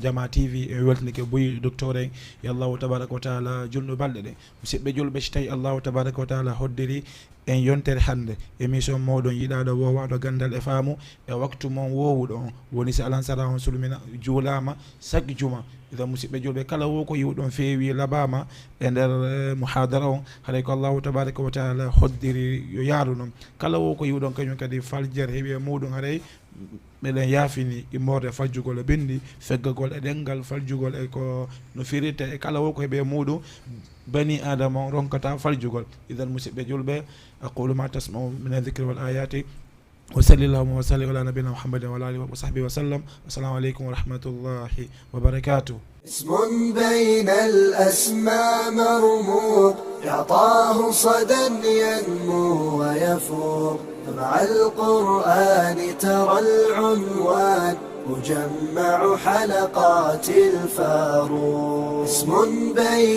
Jama T V, en weltinike buy docteur en, yo Allahu tabaraka wa taala junnu balɗe ɗe. Musidɓe julɓe, si tawi Allahu tabaraka wa taala hoddiri en yontere hannde, émission mooɗon yiɗaaɗo woowaɗo Ganndal e Faamu, e waktu mon woowuɗo on, woni si alansara on sulmina, juulaama chaque juma. Idan musidɓe julɓe, kala wo ko yiwɗon feewi labaama e nder, eh, muhadara on, haray ko Allahu tabaraka wa taala hoddiri yo yaaru non. Kala wo ko yiwɗon kañum kadi faljere heɓi e muɗum, haray meɗen yaafini immorde faljugol e binndi, feggagol e ɗemngal, faljugol e ko no firirta e kala wo ko heɓi e muɗum. Bani Adama on ronkata faljugol. Idan musidɓe julɓe, أقول ما تسمعون من الذكر والآيات، وصلى اللهم وسلم على نبينا محمد وعلى آله وصحبه وسلم. السلام عليكم ورحمة الله وبركاته. اسم بين الأسماء مرموق، يعطاه صدى ينمو ويفوق. مع القرآن ترى العنوان مجمع حلقات الفاروق. اسم بين